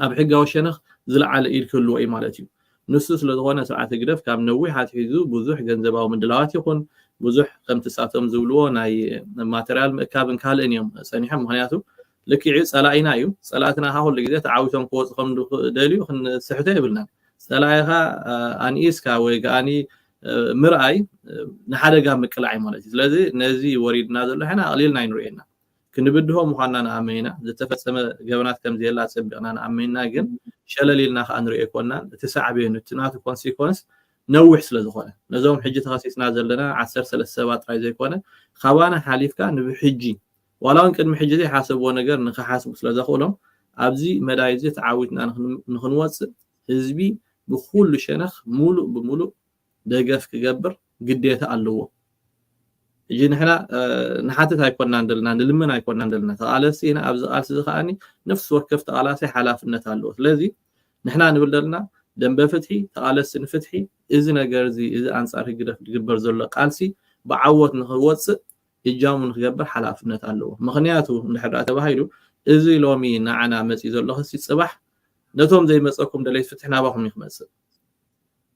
ኣብ ሕጋዊ ሸነኽ ዝለዓለ ኢድ ክህልዎ እዩ ማለት እዩ። ንሱ ስለዝኾነ ስርዓት ህግደፍ ካብ ነዊሕ ኣትሒዙ ብዙሕ ገንዘባዊ ምድላዋት ይኹን ብዙሕ ከምቲ ሳቶም ዝብልዎ ናይ ማተርያል ምእካብን ካልእን እዮም ፀኒሖም። ምክንያቱ ልክዕ እዩ፣ ፀላኢና እዩ። ፀላእትና ከዓ ኩሉ ግዜ ተዓዊቶም ክወፁ ከም ደልዩ ክንስሕቶ የብልናን። ፀላኢኻ ኣንኢስካ ወይ ከዓኒ ምርኣይ ንሓደጋ ምቅላዕ እዩ ማለት እዩ። ስለዚ ነዚ ወሪድና ዘሎ ሕና ኣቕሊልና ኣይንርእየና። ክንብድሆ ምዃንና ንኣመን ኢና። ዝተፈጸመ ገበናት ከም ዘየለ ኣጸቢቕና ንኣመን ኢና፣ ግን ሸለል ኢልና ከኣ ንርእዮ ኣይኮንናን። እቲ ሳዕቤኑ፣ እቲ ናቱ ኮንሲኮንስ ነዊሕ ስለ ዝኾነ፣ ነዞም ሕጂ ተኸሲስና ዘለና ዓሰርተ ሰለስተ ሰባት ጥራይ ዘይኮነ፣ ካባና ሓሊፍካ ንብሕጂ፣ ዋላ እውን ቅድሚ ሕጂ ዘይሓሰብዎ ነገር ንኽሓስቡ ስለ ዘኽእሎም፣ ኣብዚ መዳይ እዚ ተዓዊትና ንኽን-፣ ንኽንወጽእ ህዝቢ ብኹሉ ሸነኽ ሙሉእ ብሙሉእ ደገፍ ክገብር ግዴታ ኣለዎ። ሕጂ ንሕና ንሓትት ኣይኮናን ዘለና፣ ንልምን ኣይኮናን ዘለና፣ ተቓለስቲ ኢና። ኣብዚ ቃልሲ እዚ ከዓኒ ነፍሲ ወከፍ ተቓላሳይ ሓላፍነት ኣለዎ። ስለዚ ንሕና ንብል ዘለና ደንበ ፍትሒ፣ ተቓለስቲ ንፍትሒ፣ እዚ ነገር እዚ፣ እዚ ኣንጻር ህግደፍ ዝግበር ዘሎ ቃልሲ ብዓወት ንኽወጽእ እጃሙ ንክገብር ሓላፍነት ኣለዎ። ምኽንያቱ እንድሕር ደኣ ተባሂሉ እዚ ሎሚ ንዓና መጺኡ ዘሎ ክሲ ጽባሕ ነቶም ዘይመጸኩም ደለይቲ ፍትሒ ናባኹም እዩ ክመጽእ።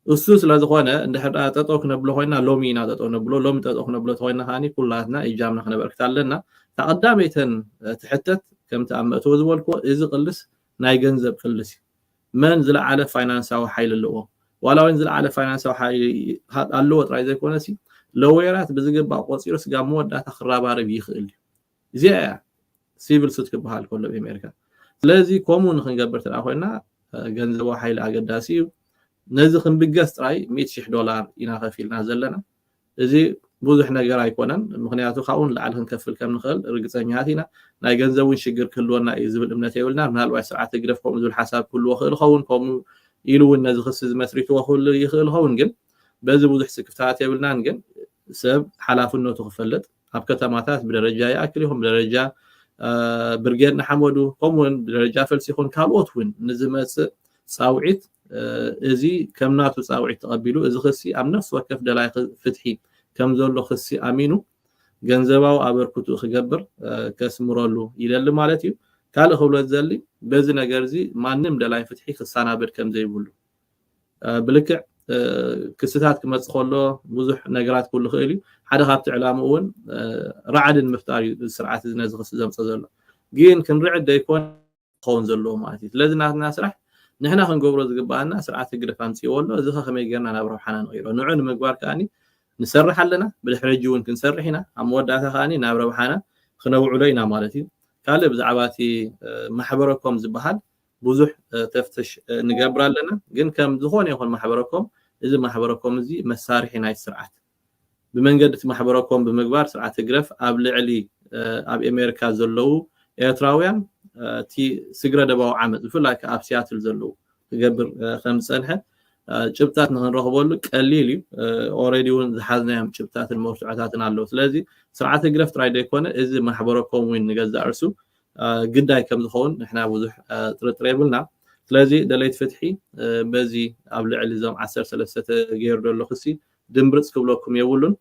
እሱ ስለ ዝኾነ እንድሕር ደኣ ጠጠው ክነብሎ ኮይና ሎሚ ኢና ጠጠው ነብሎ። ሎሚ ጠጠው ክነብሎ ተኮይና ከዓኒ ኩላትና እጃምና ክነበርክት ኣለና። እታ ቀዳመይተን ትሕተት ከምቲ ኣብ መእተዊ ዝበልክዎ እዚ ቅልስ ናይ ገንዘብ ቅልስ እዩ። መን ዝለዓለ ፋይናንሳዊ ሓይሊ ኣለዎ? ዋላ እውን ዝለዓለ ፋይናንሳዊ ሓይሊ ኣለዎ ጥራይ ዘይኮነሲ ለወየራት ብዝግባእ ቆፂሩ ስጋብ መወዳእታ ክረባረብ ይኽእል እዩ። እዚኣ እያ ሲቪል ሱት ክበሃል ከሎ ኣብ ኣሜሪካ። ስለዚ ከምኡ ንክንገብር ተደኣ ኮይና ገንዘባዊ ሓይሊ ኣገዳሲ እዩ። ነዚ ክንብገስ ጥራይ ሚእቲ ሽሕ ዶላር ኢና ከፊልና ዘለና። እዚ ብዙሕ ነገር ኣይኮነን። ምክንያቱ ካብኡ ንላዕሊ ክንከፍል ከም ንኽእል ርግፀኛታት ኢና። ናይ ገንዘብ እውን ሽግር ክህልወና እዩ ዝብል እምነት የብልና። ምናልባት ስርዓት ህግደፍ ከምኡ ዝብል ሓሳብ ክህልዎ ክእል ኸውን፣ ከምኡ ኢሉ እውን ነዚ ክሲ ዝመስሪትዎ ክህሉ ይኽእል ኸውን፣ ግን በዚ ብዙሕ ስክፍታት የብልናን። ግን ሰብ ሓላፍነቱ ክፈልጥ ኣብ ከተማታት ብደረጃ ይኣክል ይኹን ብደረጃ ብርጌድ ንሓመዱ ከምኡውን ብደረጃ ፈልሲ ይኹን ካልኦት እውን ንዝመፅእ ፃውዒት እዚ ከም ናቱ ፃውዒት ተቐቢሉ እዚ ክሲ ኣብ ነፍሲ ወከፍ ደላይ ፍትሒ ከም ዘሎ ክሲ ኣሚኑ ገንዘባዊ ኣበርክትኡ ክገብር ከስምረሉ ይደሊ ማለት እዩ። ካልእ ክብሎ ዝደሊ በዚ ነገር እዚ ማንም ደላይ ፍትሒ ክሰናበድ ከም ዘይብሉ ብልክዕ ክስታት ክመፅእ ከሎ ብዙሕ ነገራት ክህሉ ይኽእል እዩ። ሓደ ካብቲ ዕላምኡ እውን ራዕዲ ንምፍጣር እዩ እዚ ስርዓት እዚ ነዚ ክሲ ዘምፅኦ ዘሎ። ግን ክንርዕድ ዘይኮነ ክኸውን ዘለዎ ማለት እዩ። ስለዚ ናትና ስራሕ ንሕና ክንገብሮ ዝግበኣና ስርዓት ህግደፍ ኣምፅእዎ ኣሎ። እዚ ኸ ከመይ ጌርና ናብ ረብሓና ንቕይሮ? ንዑ ንምግባር ከኣኒ ንሰርሕ ኣለና። ብድሕሪ ሕጂ እውን ክንሰርሕ ኢና። ኣብ መወዳእታ ከኣኒ ናብ ረብሓና ክነውዕሎ ኢና ማለት እዩ። ካልእ ብዛዕባ እቲ ማሕበረኮም ዝበሃል ብዙሕ ተፍትሽ ንገብር ኣለና። ግን ከም ዝኾነ ይኹን ማሕበረኮም እዚ ማሕበረኮም እዚ መሳርሒ ናይ ስርዓት ብመንገዲ እቲ ማሕበረኮም ብምግባር ስርዓት ህግደፍ ኣብ ልዕሊ ኣብ ኣሜሪካ ዘለዉ ኤርትራውያን እቲ ስግረ ደባዊ ዓመፅ ብፍላይ ከዓ ኣብ ሲያትል ዘለዉ ክገብር ከም ዝፀንሐ ጭብጣት ንክንረኽበሉ ቀሊል እዩ። ኦረዲ እውን ዝሓዝናዮም ጭብጣትን መርትዖታትን ኣለዉ። ስለዚ ስርዓት ህግደፍ ጥራይ ዘይኮነ እዚ ማሕበረኮም እውን ንገዛእ ርሱ ግዳይ ከም ዝኸውን ንሕና ብዙሕ ጥርጥር የብልና። ስለዚ ደለይቲ ፍትሒ በዚ ኣብ ልዕሊ እዞም ዓሰርተ ሰለስተ ተገይሩ ዘሎ ክሲ ድምብርፅ ክብለኩም የብሉን።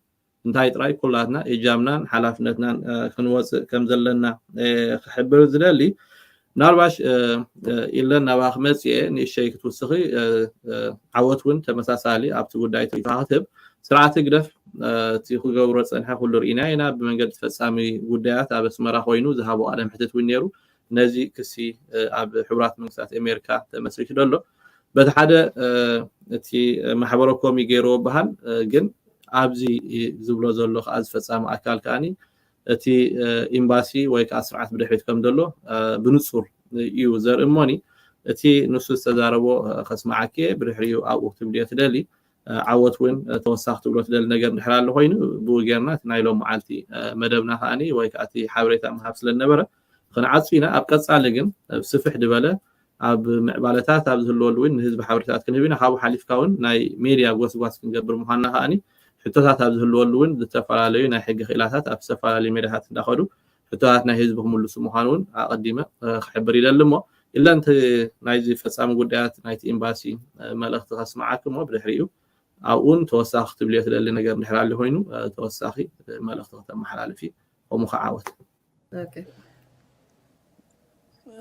እንታይ ጥራይ ኩላትና እጃምናን ሓላፍነትናን ክንወፅእ ከም ዘለና ክሕብር ዝደሊ። ምናልባሽ ኢለን ናባኺ መፅየ ንእሸይ ክትውስኺ ዓወት እውን ተመሳሳሊ ኣብቲ ጉዳይ ትሪኢታ ክትህብ ስርዓት ህግደፍ እቲ ክገብሮ ፀንሐ ኩሉ ርኢና ኢና። ብመንገዲ ፈፃሚ ጉዳያት ኣብ ኣስመራ ኮይኑ ዝሃቦ ቃለ መሕትት እውን ነይሩ። ነዚ ክሲ ኣብ ሕቡራት መንግስታት ኣሜሪካ ተመስሪቱ ደሎ። በቲ ሓደ እቲ ማሕበረ ኮም ይገይርዎ በሃል፣ ግን ኣብዚ ዝብሎ ዘሎ ከዓ ዝፈፃሚ ኣካል ከዓኒ እቲ ኤምባሲ ወይ ከዓ ስርዓት ብድሕሪት ከም ዘሎ ብንፁር እዩ ዘርኢ እሞኒ፣ እቲ ንሱ ዝተዛረቦ ከስማዓኪ ብድሕሪኡ ኣብኡ ክትብልዮ ትደሊ ዓወት እውን ተወሳኺ ትብሎ ትደሊ ነገር እንድሕር ኣሎ ኮይኑ ብኡ ጌርና እቲ ናይ ሎም መዓልቲ መደብና ከዓኒ ወይ ከዓ እቲ ሓበሬታ ምሃብ ስለ ዝነበረ ክንዓፁ ኢና። ኣብ ቀፃሊ ግን ስፍሕ ዝበለ ኣብ ምዕባለታት ኣብ ዝህልወሉ እውን ንህዝቢ ሓበሬታት ክንህብ ኢና። ካብኡ ሓሊፍካ እውን ናይ ሜድያ ጎስጓስ ክንገብር ምዃንና ከዓኒ ሕቶታት ኣብ ዝህልወሉ እውን ዝተፈላለዩ ናይ ሕጊ ክኢላታት ኣብ ዝተፈላለዩ ሜድያታት እንዳኸዱ ሕቶታት ናይ ህዝቢ ክምልሱ ምዃኑ እውን ኣቐዲመ ክሕብር ይደሊ። እሞ ኢለን ናይዚ ፈፃሚ ጉዳያት ናይቲ ኤምባሲ መልእኽቲ ከስምዓኪ እሞ ብድሕሪኡ ኣብኡን ተወሳኺ ክትብልዮ ትደሊ ነገር እንድሕር ኣሎ ኮይኑ ተወሳኺ መልእኽቲ ከተመሓላልፊ ከምኡ ከዓ ዓወት።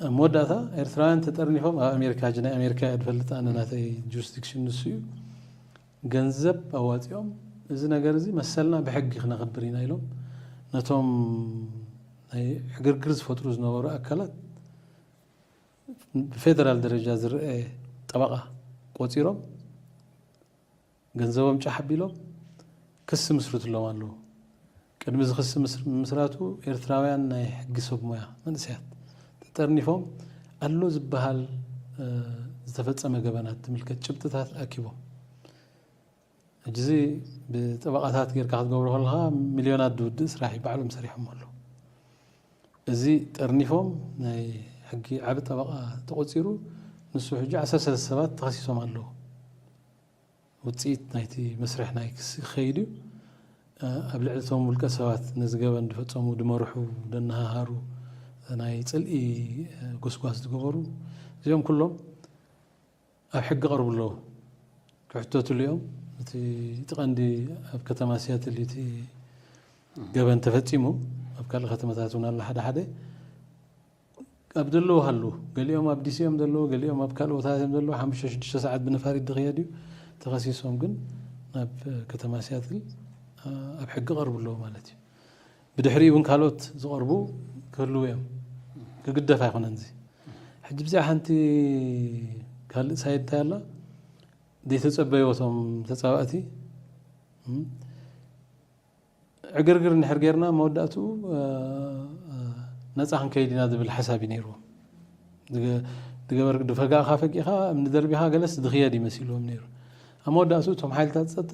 ኣብ መወዳእታ ኤርትራውያን ተጠርኒፎም ኣብ ኣሜሪካ ሕጂ ናይ ኣሜሪካ እየ ዝፈልጥ ኣነ ናተይ ጁሪስዲክሽን ንሱ እዩ። ገንዘብ ኣዋፂኦም እዚ ነገር እዚ መሰልና ብሕጊ ክነኽብር ኢና ኢሎም ነቶም ናይ ዕግርግር ዝፈጥሩ ዝነበሩ ኣካላት ብፌደራል ደረጃ ዝረአ ጠበቓ ቆፂሮም ገንዘቦም ጫሕ ኣቢሎም ክሲ ምስርትሎም ኣለዉ። ቅድሚ እዚ ክሲ ምስራቱ ኤርትራውያን ናይ ሕጊ ሰብ ሞያ መንእሰያት ተጠርኒፎም ኣሎ ዝበሃል ዝተፈጸመ ገበናት ትምልከት ጭብጥታት ኣኪቦም ሕጂ እዚ ብጠበቓታት ጌርካ ክትገብሮ ከለካ ሚልዮናት ዝውድእ ስራሕ እዩ ባዕሎም ሰሪሖም ኣለዉ። እዚ ጠርኒፎም ናይ ሕጊ ዓቢ ጠበቓ ተቆጺሩ ንሱ ሕጂ ዓሰርተ ሰለስተ ሰባት ተኸሲሶም ኣለዉ። ውፅኢት ናይቲ መስርሕ ናይ ክሲ ክኸይድ እዩ። ኣብ ልዕሊ እቶም ውልቀ ሰባት ነዚ ገበን ዝፈፀሙ ዝመርሑ ዘነሃሃሩ ናይ ፅልኢ ጎስጓስ ዝገበሩ እዚኦም ኩሎም ኣብ ሕጊ ቀርቡ ኣለዉ። ክሕተትሉ እዮም። እቲ ቀንዲ ኣብ ከተማ ሲያትል እቲ ገበን ተፈፂሙ ኣብ ካልእ ከተማታት እውን ኣሎ ሓደ ሓደ ኣብ ዘለዉ ሃሉ ገሊኦም ኣብ ዲሲ እዮም ዘለዉ ገሊኦም ኣብ ካልእ ቦታታት እዮም ዘለዉ ሓሙሽተ ሽዱሽተ ሰዓት ብነፋሪት ዝኽየድ እዩ ተኸሲሶም ግን ናብ ከተማ ሲያትል ኣብ ሕጊ ቀርቡ ኣለዉ ማለት እዩ ብድሕሪኡ እውን ካልኦት ዝቐርቡ ክህልዉ እዮም ክግደፍ ኣይኮነን እዚ ሕጂ ብዚኣ ሓንቲ ካልእ ሳይድ እንታይ ኣላ ዘይተፀበይዎ እቶም ተፃባእቲ ዕግርግር እንድሕር ጌርና መወዳእትኡ ነፃ ክንከይድ ኢና ዝብል ሓሳብ እዩ ነይርዎም። ዝገበር ድፈጋእካ ፈጊእካ እምኒ ደርቢካ ገለስ ዝኽየድ ይመሲልዎም ነይሩ። ኣብ መወዳእትኡ እቶም ሓይልታት ፀጥታ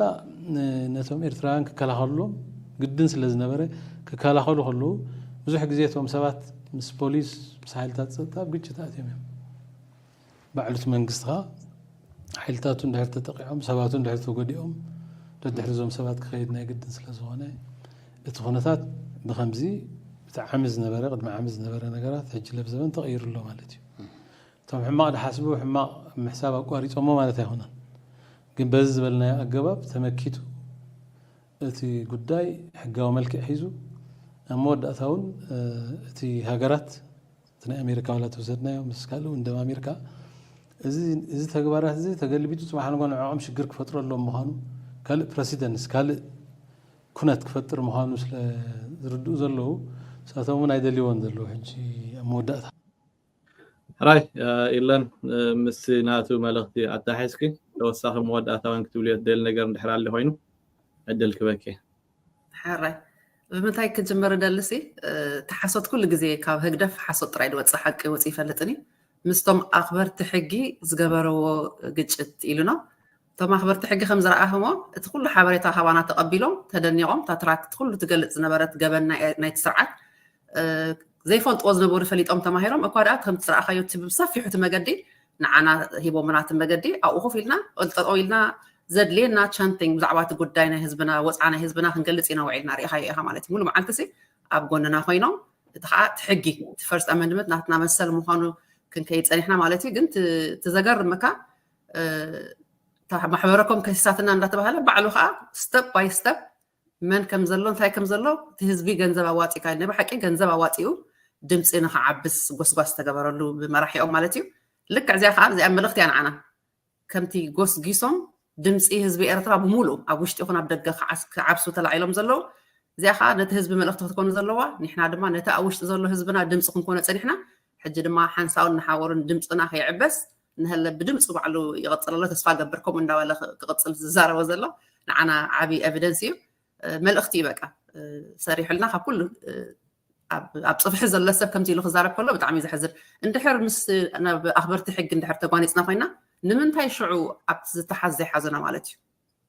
ነቶም ኤርትራውያን ክከላኸልሎም ግድን ስለ ዝነበረ ክከላኸሉ ከለዉ ብዙሕ ግዜ እቶም ሰባት ምስ ፖሊስ ምስ ሓይልታት ፀጥታ ኣብ ግጭት ኣትዮም እዮም። ባዕሉ እቲ መንግስቲ ከዓ ሓይልታቱ እንድሕር ተጠቂዖም ሰባቱ እንድሕር ተጎዲኦም ደድሕሪ እዞም ሰባት ክኸይድ ናይ ግድን ስለ ዝኾነ እቲ ኩነታት ብከምዚ እቲ ዓሚ ዝነበረ ቅድሚ ዓሚ ዝነበረ ነገራት ሕጂ ለብ ዘበን ተቐይሩ ኣሎ ማለት እዩ። እቶም ሕማቕ ድሓስቡ ሕማቕ ምሕሳብ ኣቋሪፆሞ ማለት ኣይኮነን። ግን በዚ ዝበልናዮ ኣገባብ ተመኪቱ እቲ ጉዳይ ሕጋዊ መልክዕ ሒዙ ኣብ መወዳእታ እውን እቲ ሃገራት እቲ ናይ ኣሜሪካ ዋላ ተወሰድናዮ ምስ ካልእ እውን ደም ኣሜሪካ እዚ ተግባራት እዚ ተገልቢጡ ፅባሕ ንጎ ንዕኦም ሽግር ክፈጥረሎም ምዃኑ ካልእ ፕረሲደንስ ካልእ ኩነት ክፈጥር ምዃኑ ስለ ዝርድኡ ዘለዉ ንሳቶም እውን ኣይደልይዎን ዘለዉ ሕጂ ኣብ መወዳእታ ሕራይ ኢለን ምስ ናቱ መልእኽቲ ኣታሒዝኪ ተወሳኺ መወዳእታውን ክትብልዮ ትደሊ ነገር እንድሕር ኣለ ኮይኑ ዕድል ክበኪ ሕራይ ብምንታይ ክጅምር እደልሲ ተሓሶት ኩሉ ግዜ ካብ ህግደፍ ሓሶት ጥራይ ድወፅእ ሓቂ ወፂ ይፈልጥን እዩ ምስቶም ኣኽበርቲ ሕጊ ዝገበረዎ ግጭት ኢሉና እቶም ኣኽበርቲ ሕጊ ከም ዝረኣኽሞ እቲ ኩሉ ሓበሬታ ካባና ተቐቢሎም ተደኒቖም እታ ትራክት ኩሉ ትገልፅ ዝነበረት ገበን ናይቲ ስርዓት ዘይፈልጥዎ ዝነበሩ ፈሊጦም ተማሂሮም እኳ ደኣ ከምቲ ዝረኣኻዮ እቲ ብሰፊሑ እቲ መገዲ ንዓና ሂቦምና እቲ መገዲ ኣብኡ ኮፍ ኢልና ጠጠው ኢልና ዘድልየና ቻንቲንግ ብዛዕባ እቲ ጉዳይ ናይ ህዝብና ወፅዓ ናይ ህዝብና ክንገልፅ ኢና ውዒልና ሪኢኻዮ ኢኻ ማለት እዩ ሙሉ መዓልቲ ሲ ኣብ ጎንና ኮይኖም እቲ ከዓ እቲ ሕጊ እቲ ፈርስት ኣመንድመንት ናትና መሰል ምኳኑ ክንከይድ ፀኒሕና ማለት እዩ ግን ትዘገርምካ ማሕበረኮም ከሲሳትና እንዳተባሃለ ባዕሉ ከዓ ስተፕ ባይ ስተፕ መን ከም ዘሎ እንታይ ከም ዘሎ እቲ ህዝቢ ገንዘብ ኣዋፂካ ናይ ብሓቂ ገንዘብ ኣዋፂኡ ድምፂ ንክዓብስ ጎስጓስ ዝተገበረሉ ብመራሒኦም ማለት እዩ ልክዕ እዚኣ ከዓ እዚኣ መልእክቲ እያ ንዓና ከምቲ ጎስጊሶም ድምፂ ህዝቢ ኤርትራ ብምሉእ ኣብ ውሽጢ ይኹን ኣብ ደገ ክዓብሱ ተላዒሎም ዘለዉ። እዚኣ ከዓ ነቲ ህዝቢ መልእኽቲ ክትኮኑ ዘለዋ፣ ንሕና ድማ ነቲ ኣብ ውሽጢ ዘሎ ህዝብና ድምፂ ክንኮኖ ፀኒሕና። ሕጂ ድማ ሓንሳውን ንሓወሩን ድምፅና ከይዕበስ ንሀለ ብድምፂ ባዕሉ ይቐፅል ኣሎ። ተስፋ ገብር ከምኡ እንዳበለ ክቕፅል ዝዛረቦ ዘሎ ንዓና ዓብዪ ኤቪደንስ እዩ። መልእኽቲ እዩ በቃ። ሰሪሑልና ካብ ኩሉ ኣብ ፅፍሒ ዘሎ ሰብ ከምዚ ኢሉ ክዛረብ ከሎ ብጣዕሚ እዩ ዘሕዝን። እንድሕር ምስ ናብ ኣኽበርቲ ሕጊ እንድሕር ተጓኒፅና ኮይና ንምንታይ ሽዑ ኣብቲ ዝተሓዝ ዘይሓዙና ማለት እዩ?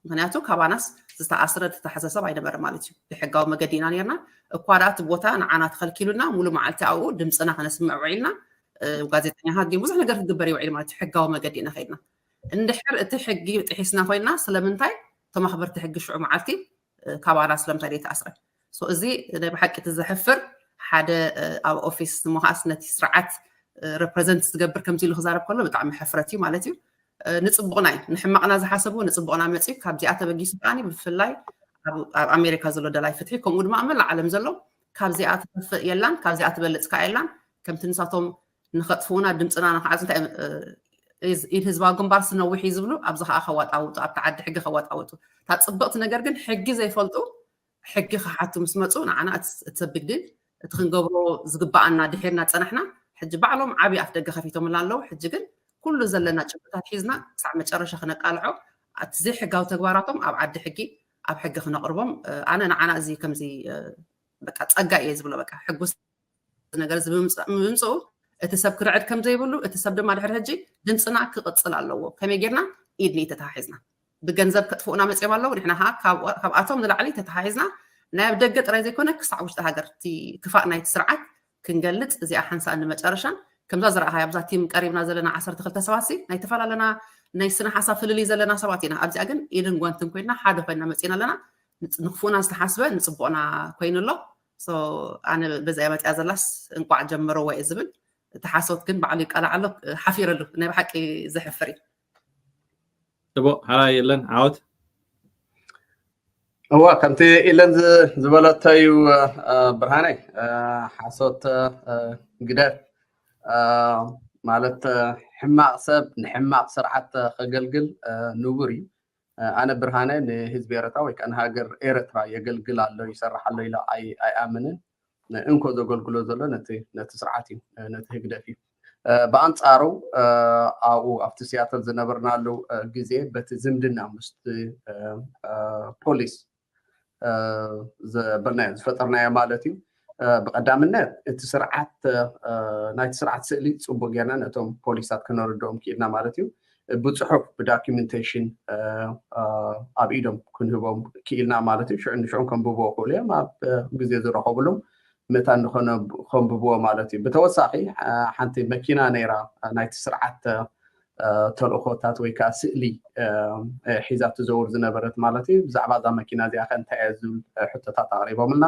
ምክንያቱ ካባናስ ዝተኣስረ ዝተታሕዘ ሰብ ኣይነበረ ማለት እዩ። ብሕጋዊ መገዲ ኢና ነርና። እኳ ደኣ እቲ ቦታ ንዓና ተኸልኪሉና ሙሉ መዓልቲ ኣብኡ ድምፅና ከነስምዕ ውዒልና። ጋዜጠኛታት ግን ብዙሕ ነገር ክግበር ይውዒል ማለት እዩ። ሕጋዊ መገዲ ኢና ከይድና። እንድሕር እቲ ሕጊ ጥሒስና ኮይና ስለምንታይ እቶም ኣኽበርቲ ሕጊ ሽዑ መዓልቲ ካባና ስለምንታይ ዘይተኣስረ? እዚ ናይ ብሓቂ እቲ ዘሕፍር ሓደ ኣብ ኦፊስ ምዃስ ነቲ ስርዓት ሬፕሬዘንት ዝገብር ከምዚ ኢሉ ክዛረብ ከሎ ብጣዕሚ ሕፍረት እዩ ማለት እዩ። ንፅቡቕና እዩ። ንሕማቕና ዝሓሰቡ ንፅቡቕና መፅዩ። ካብዚኣ ተበጊሱ ከዓኒ ብፍላይ ኣብ ኣሜሪካ ዘሎ ደላይ ፍትሒ ከምኡ ድማ ኣብ መላእ ዓለም ዘሎ ካብዚኣ ትኸፍእ የላን፣ ካብዚኣ ትበልፅ ከዓ የላን። ከምቲ ንሳቶም ንኸጥፍኡና ድምፅና ንክዓዝ እንታይ ኢድ ህዝባዊ ግንባር ስነዊሕ እዩ ዝብሉ ኣብዚ ከዓ ከዋጣውጡ ኣብቲ ዓዲ ሕጊ ከዋጣውጡ እታ ፅብቕቲ ነገር ግን ሕጊ ዘይፈልጡ ሕጊ ክሓቱ ምስ መፁ ንዓና እቲ ሰብግድን እቲ ክንገብሮ ዝግበኣና ድሒርና ፀናሕና። ሕጂ ባዕሎም ዓብዪ ኣፍ ደገ ከፊቶምላ ኣለዉ። ሕጂ ግን ኩሉ ዘለና ጭብጥታት ሒዝና ክሳዕ መጨረሻ ክነቃልዖ እቲ ዘይሕጋዊ ተግባራቶም ኣብ ዓዲ ሕጊ ኣብ ሕጊ ክነቕርቦም ኣነ ንዓና እዚ ከምዚ በቃ ፀጋ እየ ዝብሎ በቃ ሕጉስ ነገር ብምምፅኡ እቲ ሰብ ክርዕድ ከም ዘይብሉ እቲ ሰብ ድማ ድሕሪ ሕጂ ድምፅና ክቕፅል ኣለዎ። ከመይ ጌርና ኢድ ንኢድ ተተሓሒዝና ብገንዘብ ከጥፍኡና መፅዮም ኣለዉ። ንሕና ከዓ ካብኣቶም ንላዕሊ ተተሓሒዝና ናይ ኣብ ደገ ጥራይ ዘይኮነ ክሳዕ ውሽጢ ሃገር እቲ ክፋእ ናይቲ ስርዓት ክንገልፅ እዚኣ ሓንሳእ ንመጨረሻን ከምዛ ዝረኣኻያ ኣብዛ ቲም ቀሪብና ዘለና ዓሰርተ ክልተ ሰባት ሲ ናይ ተፈላለና ናይ ስነ ሓሳብ ፍልልይ ዘለና ሰባት ኢና። ኣብዚኣ ግን ኢድን ጓንትን ኮይና ሓደ ኮይና መፂና ኣለና። ንክፉእና ዝተሓስበ ንፅቡቕና ኮይኑ ኣሎ። ኣነ በዛ እያ መፅያ ዘላስ እንቋዕ ጀመረዎ እየ ዝብል። እቲ ሓሶት ግን ባዕሉ ይቃላዕ ኣሎ። ሓፊረሉ ናይ ብሓቂ ዘሕፍር እዩ። ጽቡቕ ሓራይ የለን ዓወት። እዋ ከምቲ ኢለን ዝበለቶ እዩ። ብርሃነይ ሓሶት ግደፍ ማለት ሕማቕ ሰብ ንሕማቕ ስርዓት ከገልግል ንቡር እዩ። ኣነ ብርሃነ ንህዝቢ ኤረትራ ወይ ከዓ ንሃገር ኤረትራ የገልግል ኣሎ ይሰርሕ ኣሎ ኢለ ኣይኣምንን። እንኮ ዘገልግሎ ዘሎ ነቲ ስርዓት እዩ፣ ነቲ ህግደፍ እዩ። ብኣንፃሩ ኣብኡ ኣብቲ ሲያትል ዝነበርናሉ ግዜ በቲ ዝምድና ምስቲ ፖሊስ ዘበልናዮ ዝፈጠርናዮ ማለት እዩ። ብቀዳምነት እቲ ስርዓት ናይቲ ስርዓት ስእሊ ፅቡቅ ጌርና ነቶም ፖሊሳት ክነረድኦም ክኢልና ማለት እዩ። ብፅሑፍ ብዶኪመንቴሽን ኣብ ኢዶም ክንህቦም ክኢልና ማለት እዩ። ሽዑ ንሽዑ ከንብብዎ ክእሉ እዮም ኣብ ግዜ ዝረኸብሎም መታን ንኾነ ከንብብዎ ማለት እዩ። ብተወሳኺ ሓንቲ መኪና ነይራ ናይቲ ስርዓት ተልእኾታት ወይ ከዓ ስእሊ ሒዛ ትዘውር ዝነበረት ማለት እዩ። ብዛዕባ እዛ መኪና እዚኣ ከ እንታይ እያ ዝብል ሕቶታት ኣቕሪቦምልና።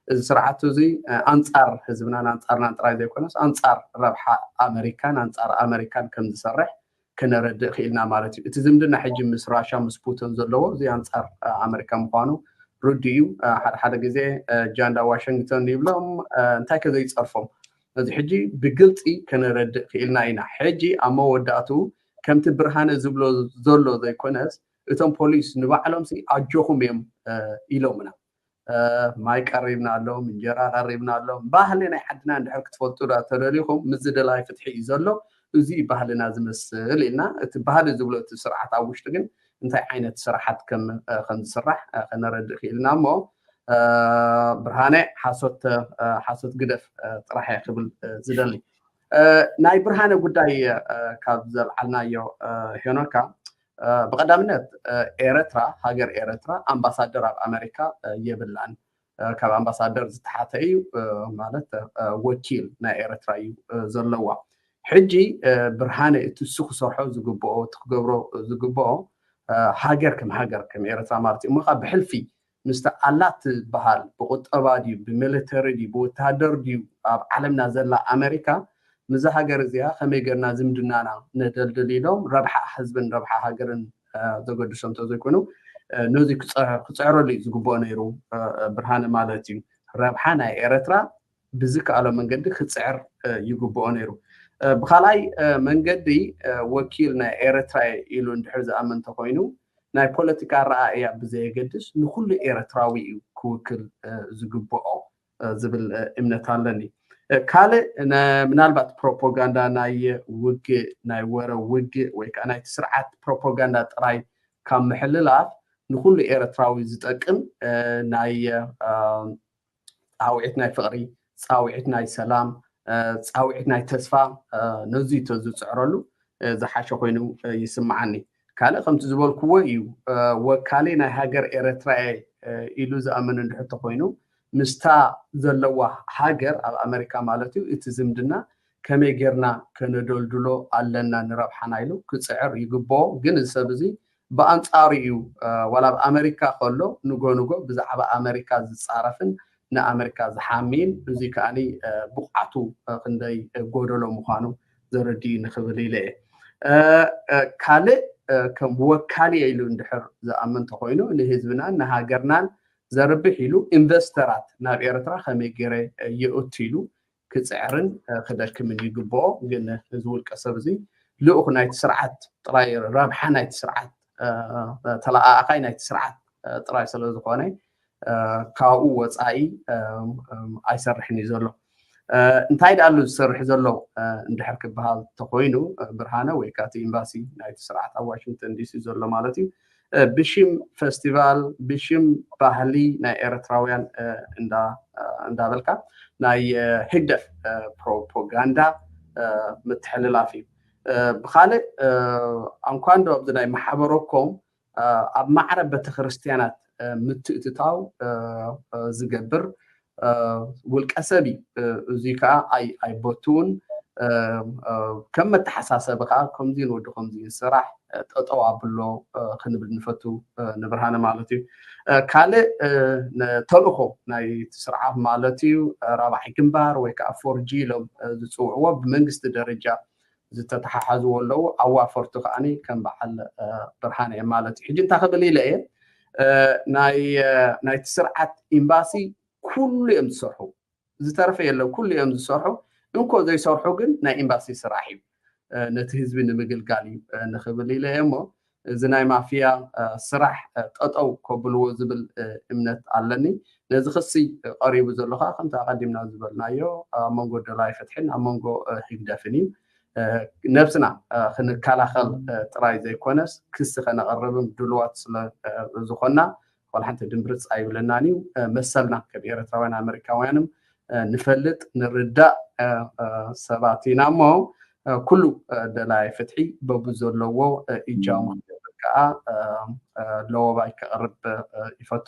እዚ ስርዓት እዚ ኣንፃር ህዝብናን ኣንፃርናን ጥራይ ዘይኮነስ ኣንፃር ረብሓ ኣመሪካን ኣንፃር ኣመሪካን ከም ዝሰርሕ ከነረድእ ክኢልና ማለት እዩ። እቲ ዝምድና ሕጂ ምስ ራሻ ምስ ፑቲን ዘለዎ እዚ ኣንፃር ኣመሪካ ምዃኑ ርዱ እዩ። ሓደ ሓደ ግዜ ጃንዳ ዋሽንግተን ይብሎም እንታይ ከዘይፀርፎም እዚ ሕጂ ብግልፂ ከነረድእ ክኢልና ኢና። ሕጂ ኣብ መወዳእትኡ ከምቲ ብርሃነ ዝብሎ ዘሎ ዘይኮነስ እቶም ፖሊስ ንባዕሎም ሲ ኣጆኹም እዮም ኢሎምና። ማይ ቀሪብና ኣሎም፣ እንጀራ ቀሪብና ኣሎም። ባህሊ ናይ ዓድና እንድሕር ክትፈልጡ ዳ ተደሊኹም ምስዚ ደላይ ፍትሒ እዩ ዘሎ። እዚ ባህልና ዝመስል ኢልና እቲ ባህሊ ዝብሎ እቲ ስርዓት ኣብ ውሽጢ ግን እንታይ ዓይነት ስራሓት ከም ከም ዝስራሕ ከነረድእ ክኢልና እሞ ብርሃነ ሓሶት ሓሶት ግደፍ ጥራሕ እየ ክብል ዝደሊ። ናይ ብርሃነ ጉዳይ ካብ ዘልዓልናዮ ሄኖካ ብቀዳምነት ኤረትራ ሃገር ኤረትራ ኣምባሳደር ኣብ ኣመሪካ የብላን። ካብ ኣምባሳደር ዝተሓተ እዩ ማለት ወኪል ናይ ኤረትራ እዩ ዘለዋ። ሕጂ ብርሃነ እቲ እሱ ክሰርሖ ዝግብኦ እቲ ክገብሮ ዝግብኦ ሃገር ከም ሃገር ከም ኤረትራ ማለት እዩ። እሞ ብሕልፊ ምስቲ ኣላት ትበሃል ብቁጠባ ድዩ ብሚሊተሪ ድዩ ብወተሃደር ድዩ ኣብ ዓለምና ዘላ ኣመሪካ ምዛ ሃገር እዚኣ ከመይ ገርና ዝምድናና ነደልድል ኢሎም ረብሓ ህዝብን ረብሓ ሃገርን ዘገድሶም እንተዘይኮኑ ነዚ ክፅዕረሉ እዩ ዝግብኦ ነይሩ ብርሃነ ማለት እዩ። ረብሓ ናይ ኤረትራ ብዝከኣሎ መንገዲ ክፅዕር ይግብኦ ነይሩ። ብካልኣይ መንገዲ ወኪል ናይ ኤረትራ ኢሉ እንድሕር ዝኣምን እንተኮይኑ ናይ ፖለቲካ ኣረኣእያ ብዘየገድስ ንኩሉ ኤርትራዊ እዩ ክውክል ዝግብኦ ዝብል እምነት ኣለኒ። ካልእ ምናልባት ፕሮፓጋንዳ ናይ ውግእ፣ ናይ ወረ ውግእ ወይ ከዓ ናይቲ ስርዓት ፕሮፓጋንዳ ጥራይ ካብ ምሕልላፍ ንኩሉ ኤርትራዊ ዝጠቅም ናይ ፃውዒት ናይ ፍቕሪ፣ ፃውዒት ናይ ሰላም፣ ፃውዒት ናይ ተስፋ ነዙይ ተዝፅዕረሉ ዝሓሸ ኮይኑ ይስምዓኒ። ካልእ ከምቲ ዝበልክዎ እዩ። ወካሊ ናይ ሃገር ኤረትራ እየ ኢሉ ዝኣምን እንድሕር ተኮይኑ ምስታ ዘለዋ ሃገር ኣብ ኣመሪካ ማለት እዩ እቲ ዝምድና ከመይ ጌርና ከነደልድሎ ኣለና ንረብሓና ኢሉ ክፅዕር ይግብኦ። ግን እዚ ሰብ እዚ ብኣንፃሩ እዩ ዋላ ኣብ ኣመሪካ ከሎ ንጎ ንጎ ብዛዕባ ኣመሪካ ዝፃረፍን ንኣመሪካ ዝሓሚን እዚ ከዓኒ ብቕዓቱ ክንደይ ጎደሎ ምዃኑ ዘረድእ ንክብል ኢለ እየ። ካልእ ከም ወካሊ ኢሉ እንድሕር ዝኣምን ተኮይኑ ንህዝብናን ንሃገርናን ዘርብሕ ኢሉ ኢንቨስተራት ናብ ኤርትራ ከመይ ገይረ የእቱ ኢሉ ክፅዕርን ክደክምን ይግብኦ። ግን እዚ ውልቀ ሰብ እዚ ልኡክ ናይቲ ስርዓት ጥራይ፣ ረብሓ ናይቲ ስርዓት፣ ተለኣኣኻይ ናይቲ ስርዓት ጥራይ ስለዝኮነ ካብኡ ወፃኢ ኣይሰርሕን እዩ ዘሎ። እንታይ ደኣሉ ዝሰርሕ ዘሎ እንድሕር ክበሃል ተኮይኑ ብርሃነ ወይ ካቲ ኤምባሲ ናይቲ ስርዓት ኣብ ዋሽንግተን ዲሲ ዘሎ ማለት እዩ ብሽም ፈስቲቫል ብሽም ባህሊ ናይ ኤርትራውያን እንዳበልካ ናይ ህግደፍ ፕሮፓጋንዳ ምትሕልላፍ እዩ። ብካልእ ኣንኳንዶ ኣብዚ ናይ ማሕበረኮም ኣብ ማዕረ ቤተክርስትያናት ምትእትታው ዝገብር ውልቀ ሰብ እዩ። እዚ ከዓ ኣይበትውን ከም መተሓሳሰቢ ከዓ ከምዚ ንወዲ ከምዚ ስራሕ ጠጠው ኣብሎ ክንብል ንፈቱ ንብርሃነ ማለት እዩ። ካልእ ተልእኮ ናይ ስርዓት ማለት እዩ ራብዓይ ግንባር ወይ ከዓ ፎርጂ ኢሎም ዝፅውዕዎ ብመንግስቲ ደረጃ ዝተተሓሓዝዎ ኣለዉ ኣዋፈርቱ ከዓኒ ከም በዓል ብርሃን እዮም ማለት እዩ። ሕጂ እንታይ ክብል ኢለ እየ ናይቲ ስርዓት ኤምባሲ ኩሉ እዮም ዝሰርሑ ዝተረፈ የለን ኩሉ እዮም ዝሰርሑ እንኮ ዘይሰርሑ ግን ናይ ኤምባሲ ስራሕ እዩ ነቲ ህዝቢ ንምግልጋል እዩ ንክብል ኢለ እየ እሞ እዚ ናይ ማፍያ ስራሕ ጠጠው ከብልዎ ዝብል እምነት ኣለኒ። ነዚ ክሲ ቀሪቡ ዘሎ ከዓ ከምቲ ኣቀዲምና ዝበልናዮ ኣብ መንጎ ደላይ ፍትሕን ኣብ መንጎ ህግደፍን እዩ። ነብስና ክንከላኸል ጥራይ ዘይኮነስ ክሲ ከነቐርብም ድልዋት ስለዝኮና ዋላ ሓንቲ ድምብርፅ ኣይብለናን እዩ። መሰልና ከም ኤርትራውያን ኣመሪካውያንም ንፈልጥ ንርዳእ ሰባት ኢና እሞ ኩሉ ደላይ ፍትሒ በቡ ዘለዎ እጃሙ ክገብር ከዓ ለወባይ ከቕርብ ይፈቱ።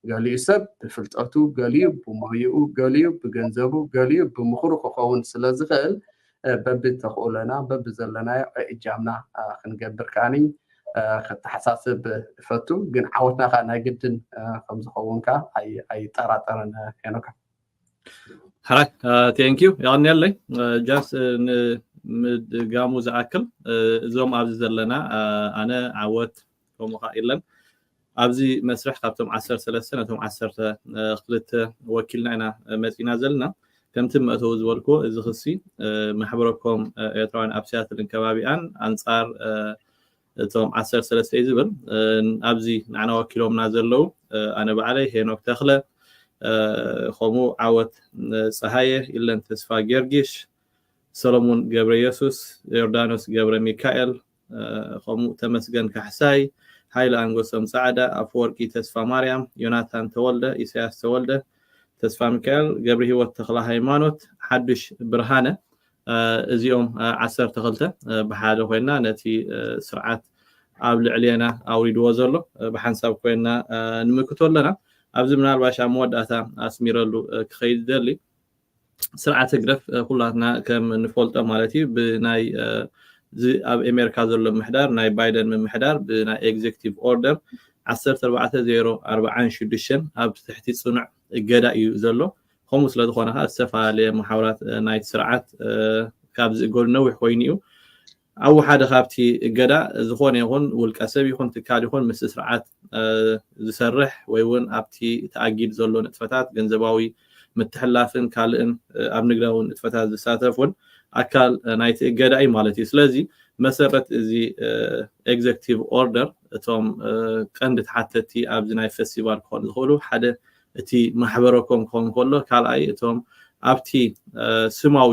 ገሊኡ ሰብ ብፍልጠቱ፣ ገሊኡ ብሞይኡ፣ ገሊኡ ብገንዘቡ፣ ገሊኡ ብምኽሩ ክኸውን ስለ ዝኽእል በብተኽእሎና በብዘለናዮ እጃምና ክንገብር ከዓኒ ከተሓሳስብ እፈቱ። ግን ዓወትና ከዓ ናይ ግድን ከምዝኸውን ከዓ ኣይጠራጠርን ሄኖካ። ሕራይ ቴንኪዩ የቐንየለይ። ጃስ ንምድጋሙ ዝኣክል እዞም ኣብዚ ዘለና ኣነ ዓወት ከምኡ ከዓ ኢለን ኣብዚ መስርሕ ካብቶም ዓሰርተ ሰለስተ ነቶም ዓሰርተ ክልተ ወኪልና ኢና መፂና ዘለና። ከምቲ መእተዊ ዝበልክዎ እዚ ክሲ ማሕበረኮም ኤርትራውያን ኣብ ሲያትልን ከባቢኣን ኣንፃር እቶም ዓሰርተ ሰለስተ እዩ ዝብል ኣብዚ ንዓና ወኪሎምና ዘለዉ ኣነ ባዕለይ ሄኖክ ተኽለ ከምኡ ዓወት ፀሃየ ኢለን ተስፋ ጊዮርጊሽ ሰሎሙን ገብረ ኢየሱስ ዮርዳኖስ ገብረ ሚካኤል ከምኡ ተመስገን ካሕሳይ ሓይለ ኣንጎሶም ፃዕዳ ኣፈወርቂ ተስፋ ማርያም ዮናታን ተወልደ ኢሳያስ ተወልደ ተስፋ ሚካኤል ገብረ ህይወት ተኽለ ሃይማኖት ሓዱሽ ብርሃነ እዚኦም ዓሰርተ ክልተ ብሓደ ኮይና ነቲ ስርዓት ኣብ ልዕሌና ኣውሪድዎ ዘሎ ብሓንሳብ ኮይና ንምክቶ ኣለና። ኣብዚ ምናልባሽ ኣብ መወዳእታ ኣስሚረሉ ክኸይድ ደሊ ስርዓት ህግደፍ ኩላትና ከም ንፈልጦ ማለት እዩ ብናይ ኣብ ኤሜሪካ ዘሎ ምምሕዳር ናይ ባይደን ምምሕዳር ብናይ ኤግዜክቲቭ ኦርደር ዓሰርተ ኣርባዕተ ዜሮ ኣርባዓን ሽዱሽተን ኣብ ትሕቲ ፅኑዕ እገዳ እዩ ዘሎ። ከምኡ ስለዝኾነ ከዓ ዝተፈላለየ መሓውራት ናይቲ ስርዓት ካብ ዝእገዱ ነዊሕ ኮይኑ እዩ። ኣብ ሓደ ካብቲ እገዳ ዝኾነ ይኹን ውልቀ ሰብ ይኹን ትካል ይኹን ምስ ስርዓት ዝሰርሕ ወይ እውን ኣብቲ ተኣጊድ ዘሎ ንጥፈታት ገንዘባዊ ምትሕላፍን ካልእን ኣብ ንግዳዊ ንጥፈታት ዝሳተፍ እውን ኣካል ናይቲ እገዳ እዩ ማለት እዩ። ስለዚ መሰረት እዚ executive order እቶም ቀንዲ ተሓተቲ ኣብዚ ናይ ፌስቲቫል ክኾኑ ዝኽእሉ ሓደ እቲ ማሕበረኮም ክኸውን ከሎ፣ ካልኣይ እቶም ኣብቲ ስማዊ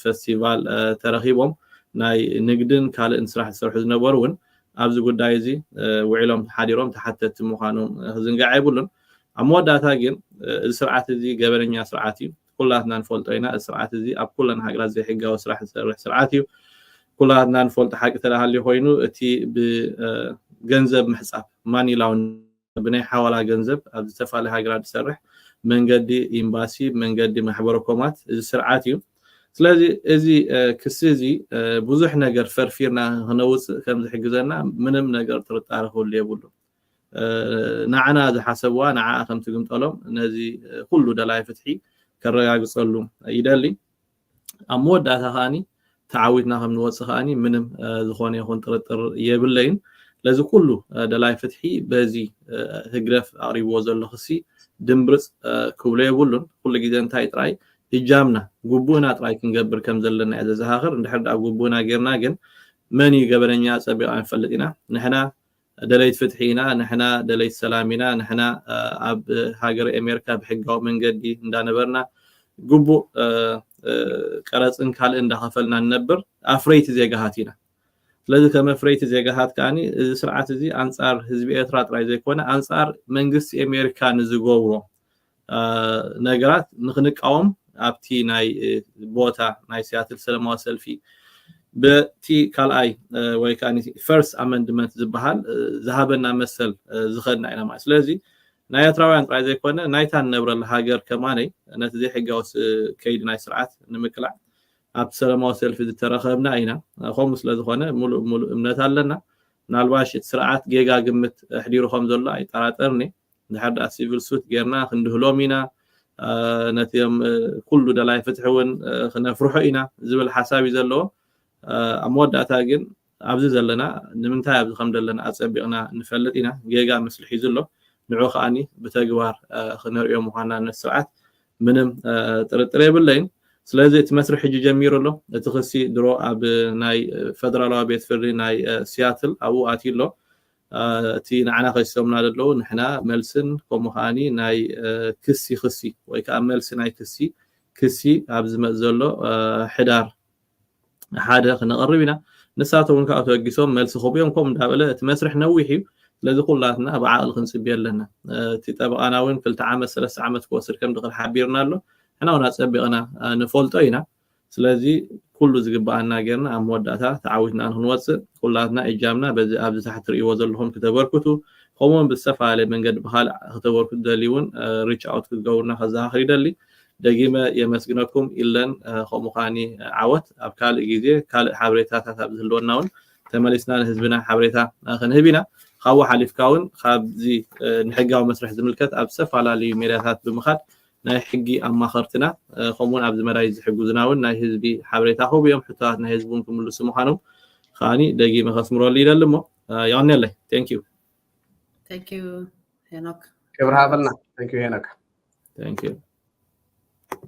ፌስቲቫል ተረኺቦም ናይ ንግድን ካልእን ስራሕ ዝሰርሑ ዝነበሩ እውን ኣብዚ ጉዳይ እዚ ውዒሎም ሓዲሮም ተሓተቲ ምዃኖም ክዝንጋዕ የብሉን። ኣብ መወዳእታ ግን እዚ ስርዓት እዚ ገበነኛ ስርዓት እዩ። ኩላትና ንፈልጦ ኢና። እዚ ስርዓት እዚ ኣብ ኩለን ሃገራት ዘይሕጋዊ ስራሕ ዝሰርሕ ስርዓት እዩ። ኩላትና ንፈልጦ ሓቂ ተላሃልዩ ኮይኑ እቲ ብገንዘብ ምሕፃብ ማኒ ላውንደሪንግ ብናይ ሓዋላ ገንዘብ ኣብ ዝተፈላለዩ ሃገራት ዝሰርሕ መንገዲ ኤምባሲ፣ መንገዲ ማሕበረኮማት እዚ ስርዓት እዩ። ስለዚ እዚ ክሲ እዚ ብዙሕ ነገር ፈርፊርና ክነውፅእ ከም ዝሕግዘና ምንም ነገር ጥርጣረ ክህሉ የብሉን። ንዓና ዝሓሰብዋ ንዓ ከም ትግምጠሎም ነዚ ኩሉ ደላይ ፍትሒ ከረጋግፀሉ ይደሊ። ኣብ መወዳእታ ከዓኒ ተዓዊትና ከም ንወፅእ ከዓኒ ምንም ዝኾነ ይኹን ጥርጥር የብለይን። ለዚ ኩሉ ደላይ ፍትሒ በዚ ህግደፍ ኣቕሪብዎ ዘሎ ክሲ ድምብርፅ ክብሎ የብሉን። ኩሉ ግዜ እንታይ ጥራይ እጃምና ግቡእና ጥራይ ክንገብር ከም ዘለና እየ ዘዘኻኽር። እንድሕር ደኣ ግቡእና ጌርና ግን መን እዩ ገበነኛ ጸቢቕና ንፈልጥ ኢና። ንሕና ደለይት ፍትሒ ኢና፣ ንሕና ደለይት ሰላም ኢና፣ ንሕና ኣብ ሃገር ኣሜሪካ ብሕጋዊ መንገዲ እንዳነበርና ግቡእ ቀረፅን ካልእ እንዳኸፈልና ንነብር ኣፍረይቲ ዜጋሃት ኢና። ስለዚ ከም ኣፍረይቲ ዜጋሃት ከዓኒ እዚ ስርዓት እዚ ኣንፃር ህዝቢ ኤርትራ ጥራይ ዘይኮነ ኣንፃር መንግስቲ ኣሜሪካ ንዝገብሮ ነገራት ንክንቃወም ኣብቲ ናይ ቦታ ናይ ሲያትል ሰለማዊ ሰልፊ በቲ ካልኣይ ወይ ከዓ ፈርስት ኣመንድመንት ዝበሃል ዝሃበና መሰል ዝኸድና ኢና ማለት። ስለዚ ናይ ኤርትራውያን ጥራይ ዘይኮነ ናይታ ንነብረላ ሃገር ከማነይ ነቲ ዘይሕጋዊ ከይዲ ናይ ስርዓት ንምቅላዕ ኣብ ሰለማዊ ሰልፊ ዝተረኸብና ኢና። ከምኡ ስለዝኾነ ሙሉእ ሙሉእ እምነት ኣለና። ምናልባሽ እቲ ስርዓት ጌጋ ግምት ኣሕዲሩ ከም ዘሎ ኣይጠራጠርኒ። እንድሕር ደኣ ሲቪል ሱት ጌርና ክንድህሎም ኢና። ነቲኦም ኩሉ ደላይ ፍትሒ እውን ክነፍርሖ ኢና ዝብል ሓሳብ እዩ ዘለዎ። ኣብ መወዳእታ ግን ኣብዚ ዘለና ንምንታይ ኣብዚ ከም ዘለና ኣጸቢቕና ንፈልጥ ኢና። ጌጋ ምስሊ ሒዙ ኣሎ። ንዑ ከዓኒ ብተግባር ክነርእዮ ምዃንና ነቲ ስርዓት ምንም ጥርጥር የብለይን። ስለዚ እቲ መስርሕ ሕጂ ጀሚሩ ኣሎ። እቲ ክሲ ድሮ ኣብ ናይ ፈደራላዊ ቤት ፍርዲ ናይ ሲያትል ኣብኡ ኣትዩ ኣሎ። እቲ ንዓና ከሲሶምና ዘለዉ ንሕና መልስን ከምኡ ከዓኒ ናይ ክሲ ክሲ ወይ ከዓ መልሲ ናይ ክሲ ክሲ ኣብ ዝመፅ ዘሎ ሕዳር ሓደ ክነቕርብ ኢና። ንሳቶም እውን ካብኡ ተበጊሶም መልሲ ክህቡ እዮም። ከምኡ እንዳበለ እቲ መስርሕ ነዊሕ እዩ። ስለዚ ኩላትና ብዓቕሊ ክንፅቢ ኣለና። እቲ ጠበቓና እውን ክልተ ዓመት ሰለስተ ዓመት ክወስድ ከም ዝኽእል ሓቢርና ኣሎ። ንሕና እውን ኣፀቢቕና ንፈልጦ ኢና። ስለዚ ኩሉ ዝግበኣና ጌርና ኣብ መወዳእታ ተዓዊትና ንክንወፅእ ኩላትና እጃምና በዚ ኣብዚ ታሕቲ ትርእይዎ ዘለኹም ክተበርክቱ ከምኡውን ብዝተፈላለየ መንገዲ ብካልእ ክተበርክቱ ደልዩ እውን ሪች ኣውት ክትገብሩና ከዘኻኽር ይደሊ። ደጊመ የመስግነኩም ኢለን ከምኡ ከዓኒ ዓወት ኣብ ካልእ ግዜ ካልእ ሓበሬታታት ኣብ ዝህልወና እውን ተመሊስና ንህዝብና ሓበሬታ ክንህብ ኢና። ካብኡ ሓሊፍካ እውን ካብዚ ንሕጋዊ መስርሕ ዝምልከት ኣብ ዝተፈላለዩ ሜድያታት ብምኻድ ናይ ሕጊ ኣማኸርትና ከምኡውን ኣብዚ መዳይ ዝሕግዙና እውን ናይ ህዝቢ ሓበሬታ ክህቡ እዮም። ሕቶታት ናይ ህዝቢ እውን ክምልሱ ምዃኖም ከዓኒ ደጊመ ከስምረሉ ይደሊ እሞ የቐንየለይ። Thank you። Thank you ሄኖክ። ክብሪ ሃበልና። Thank you ሄኖክ። Thank you።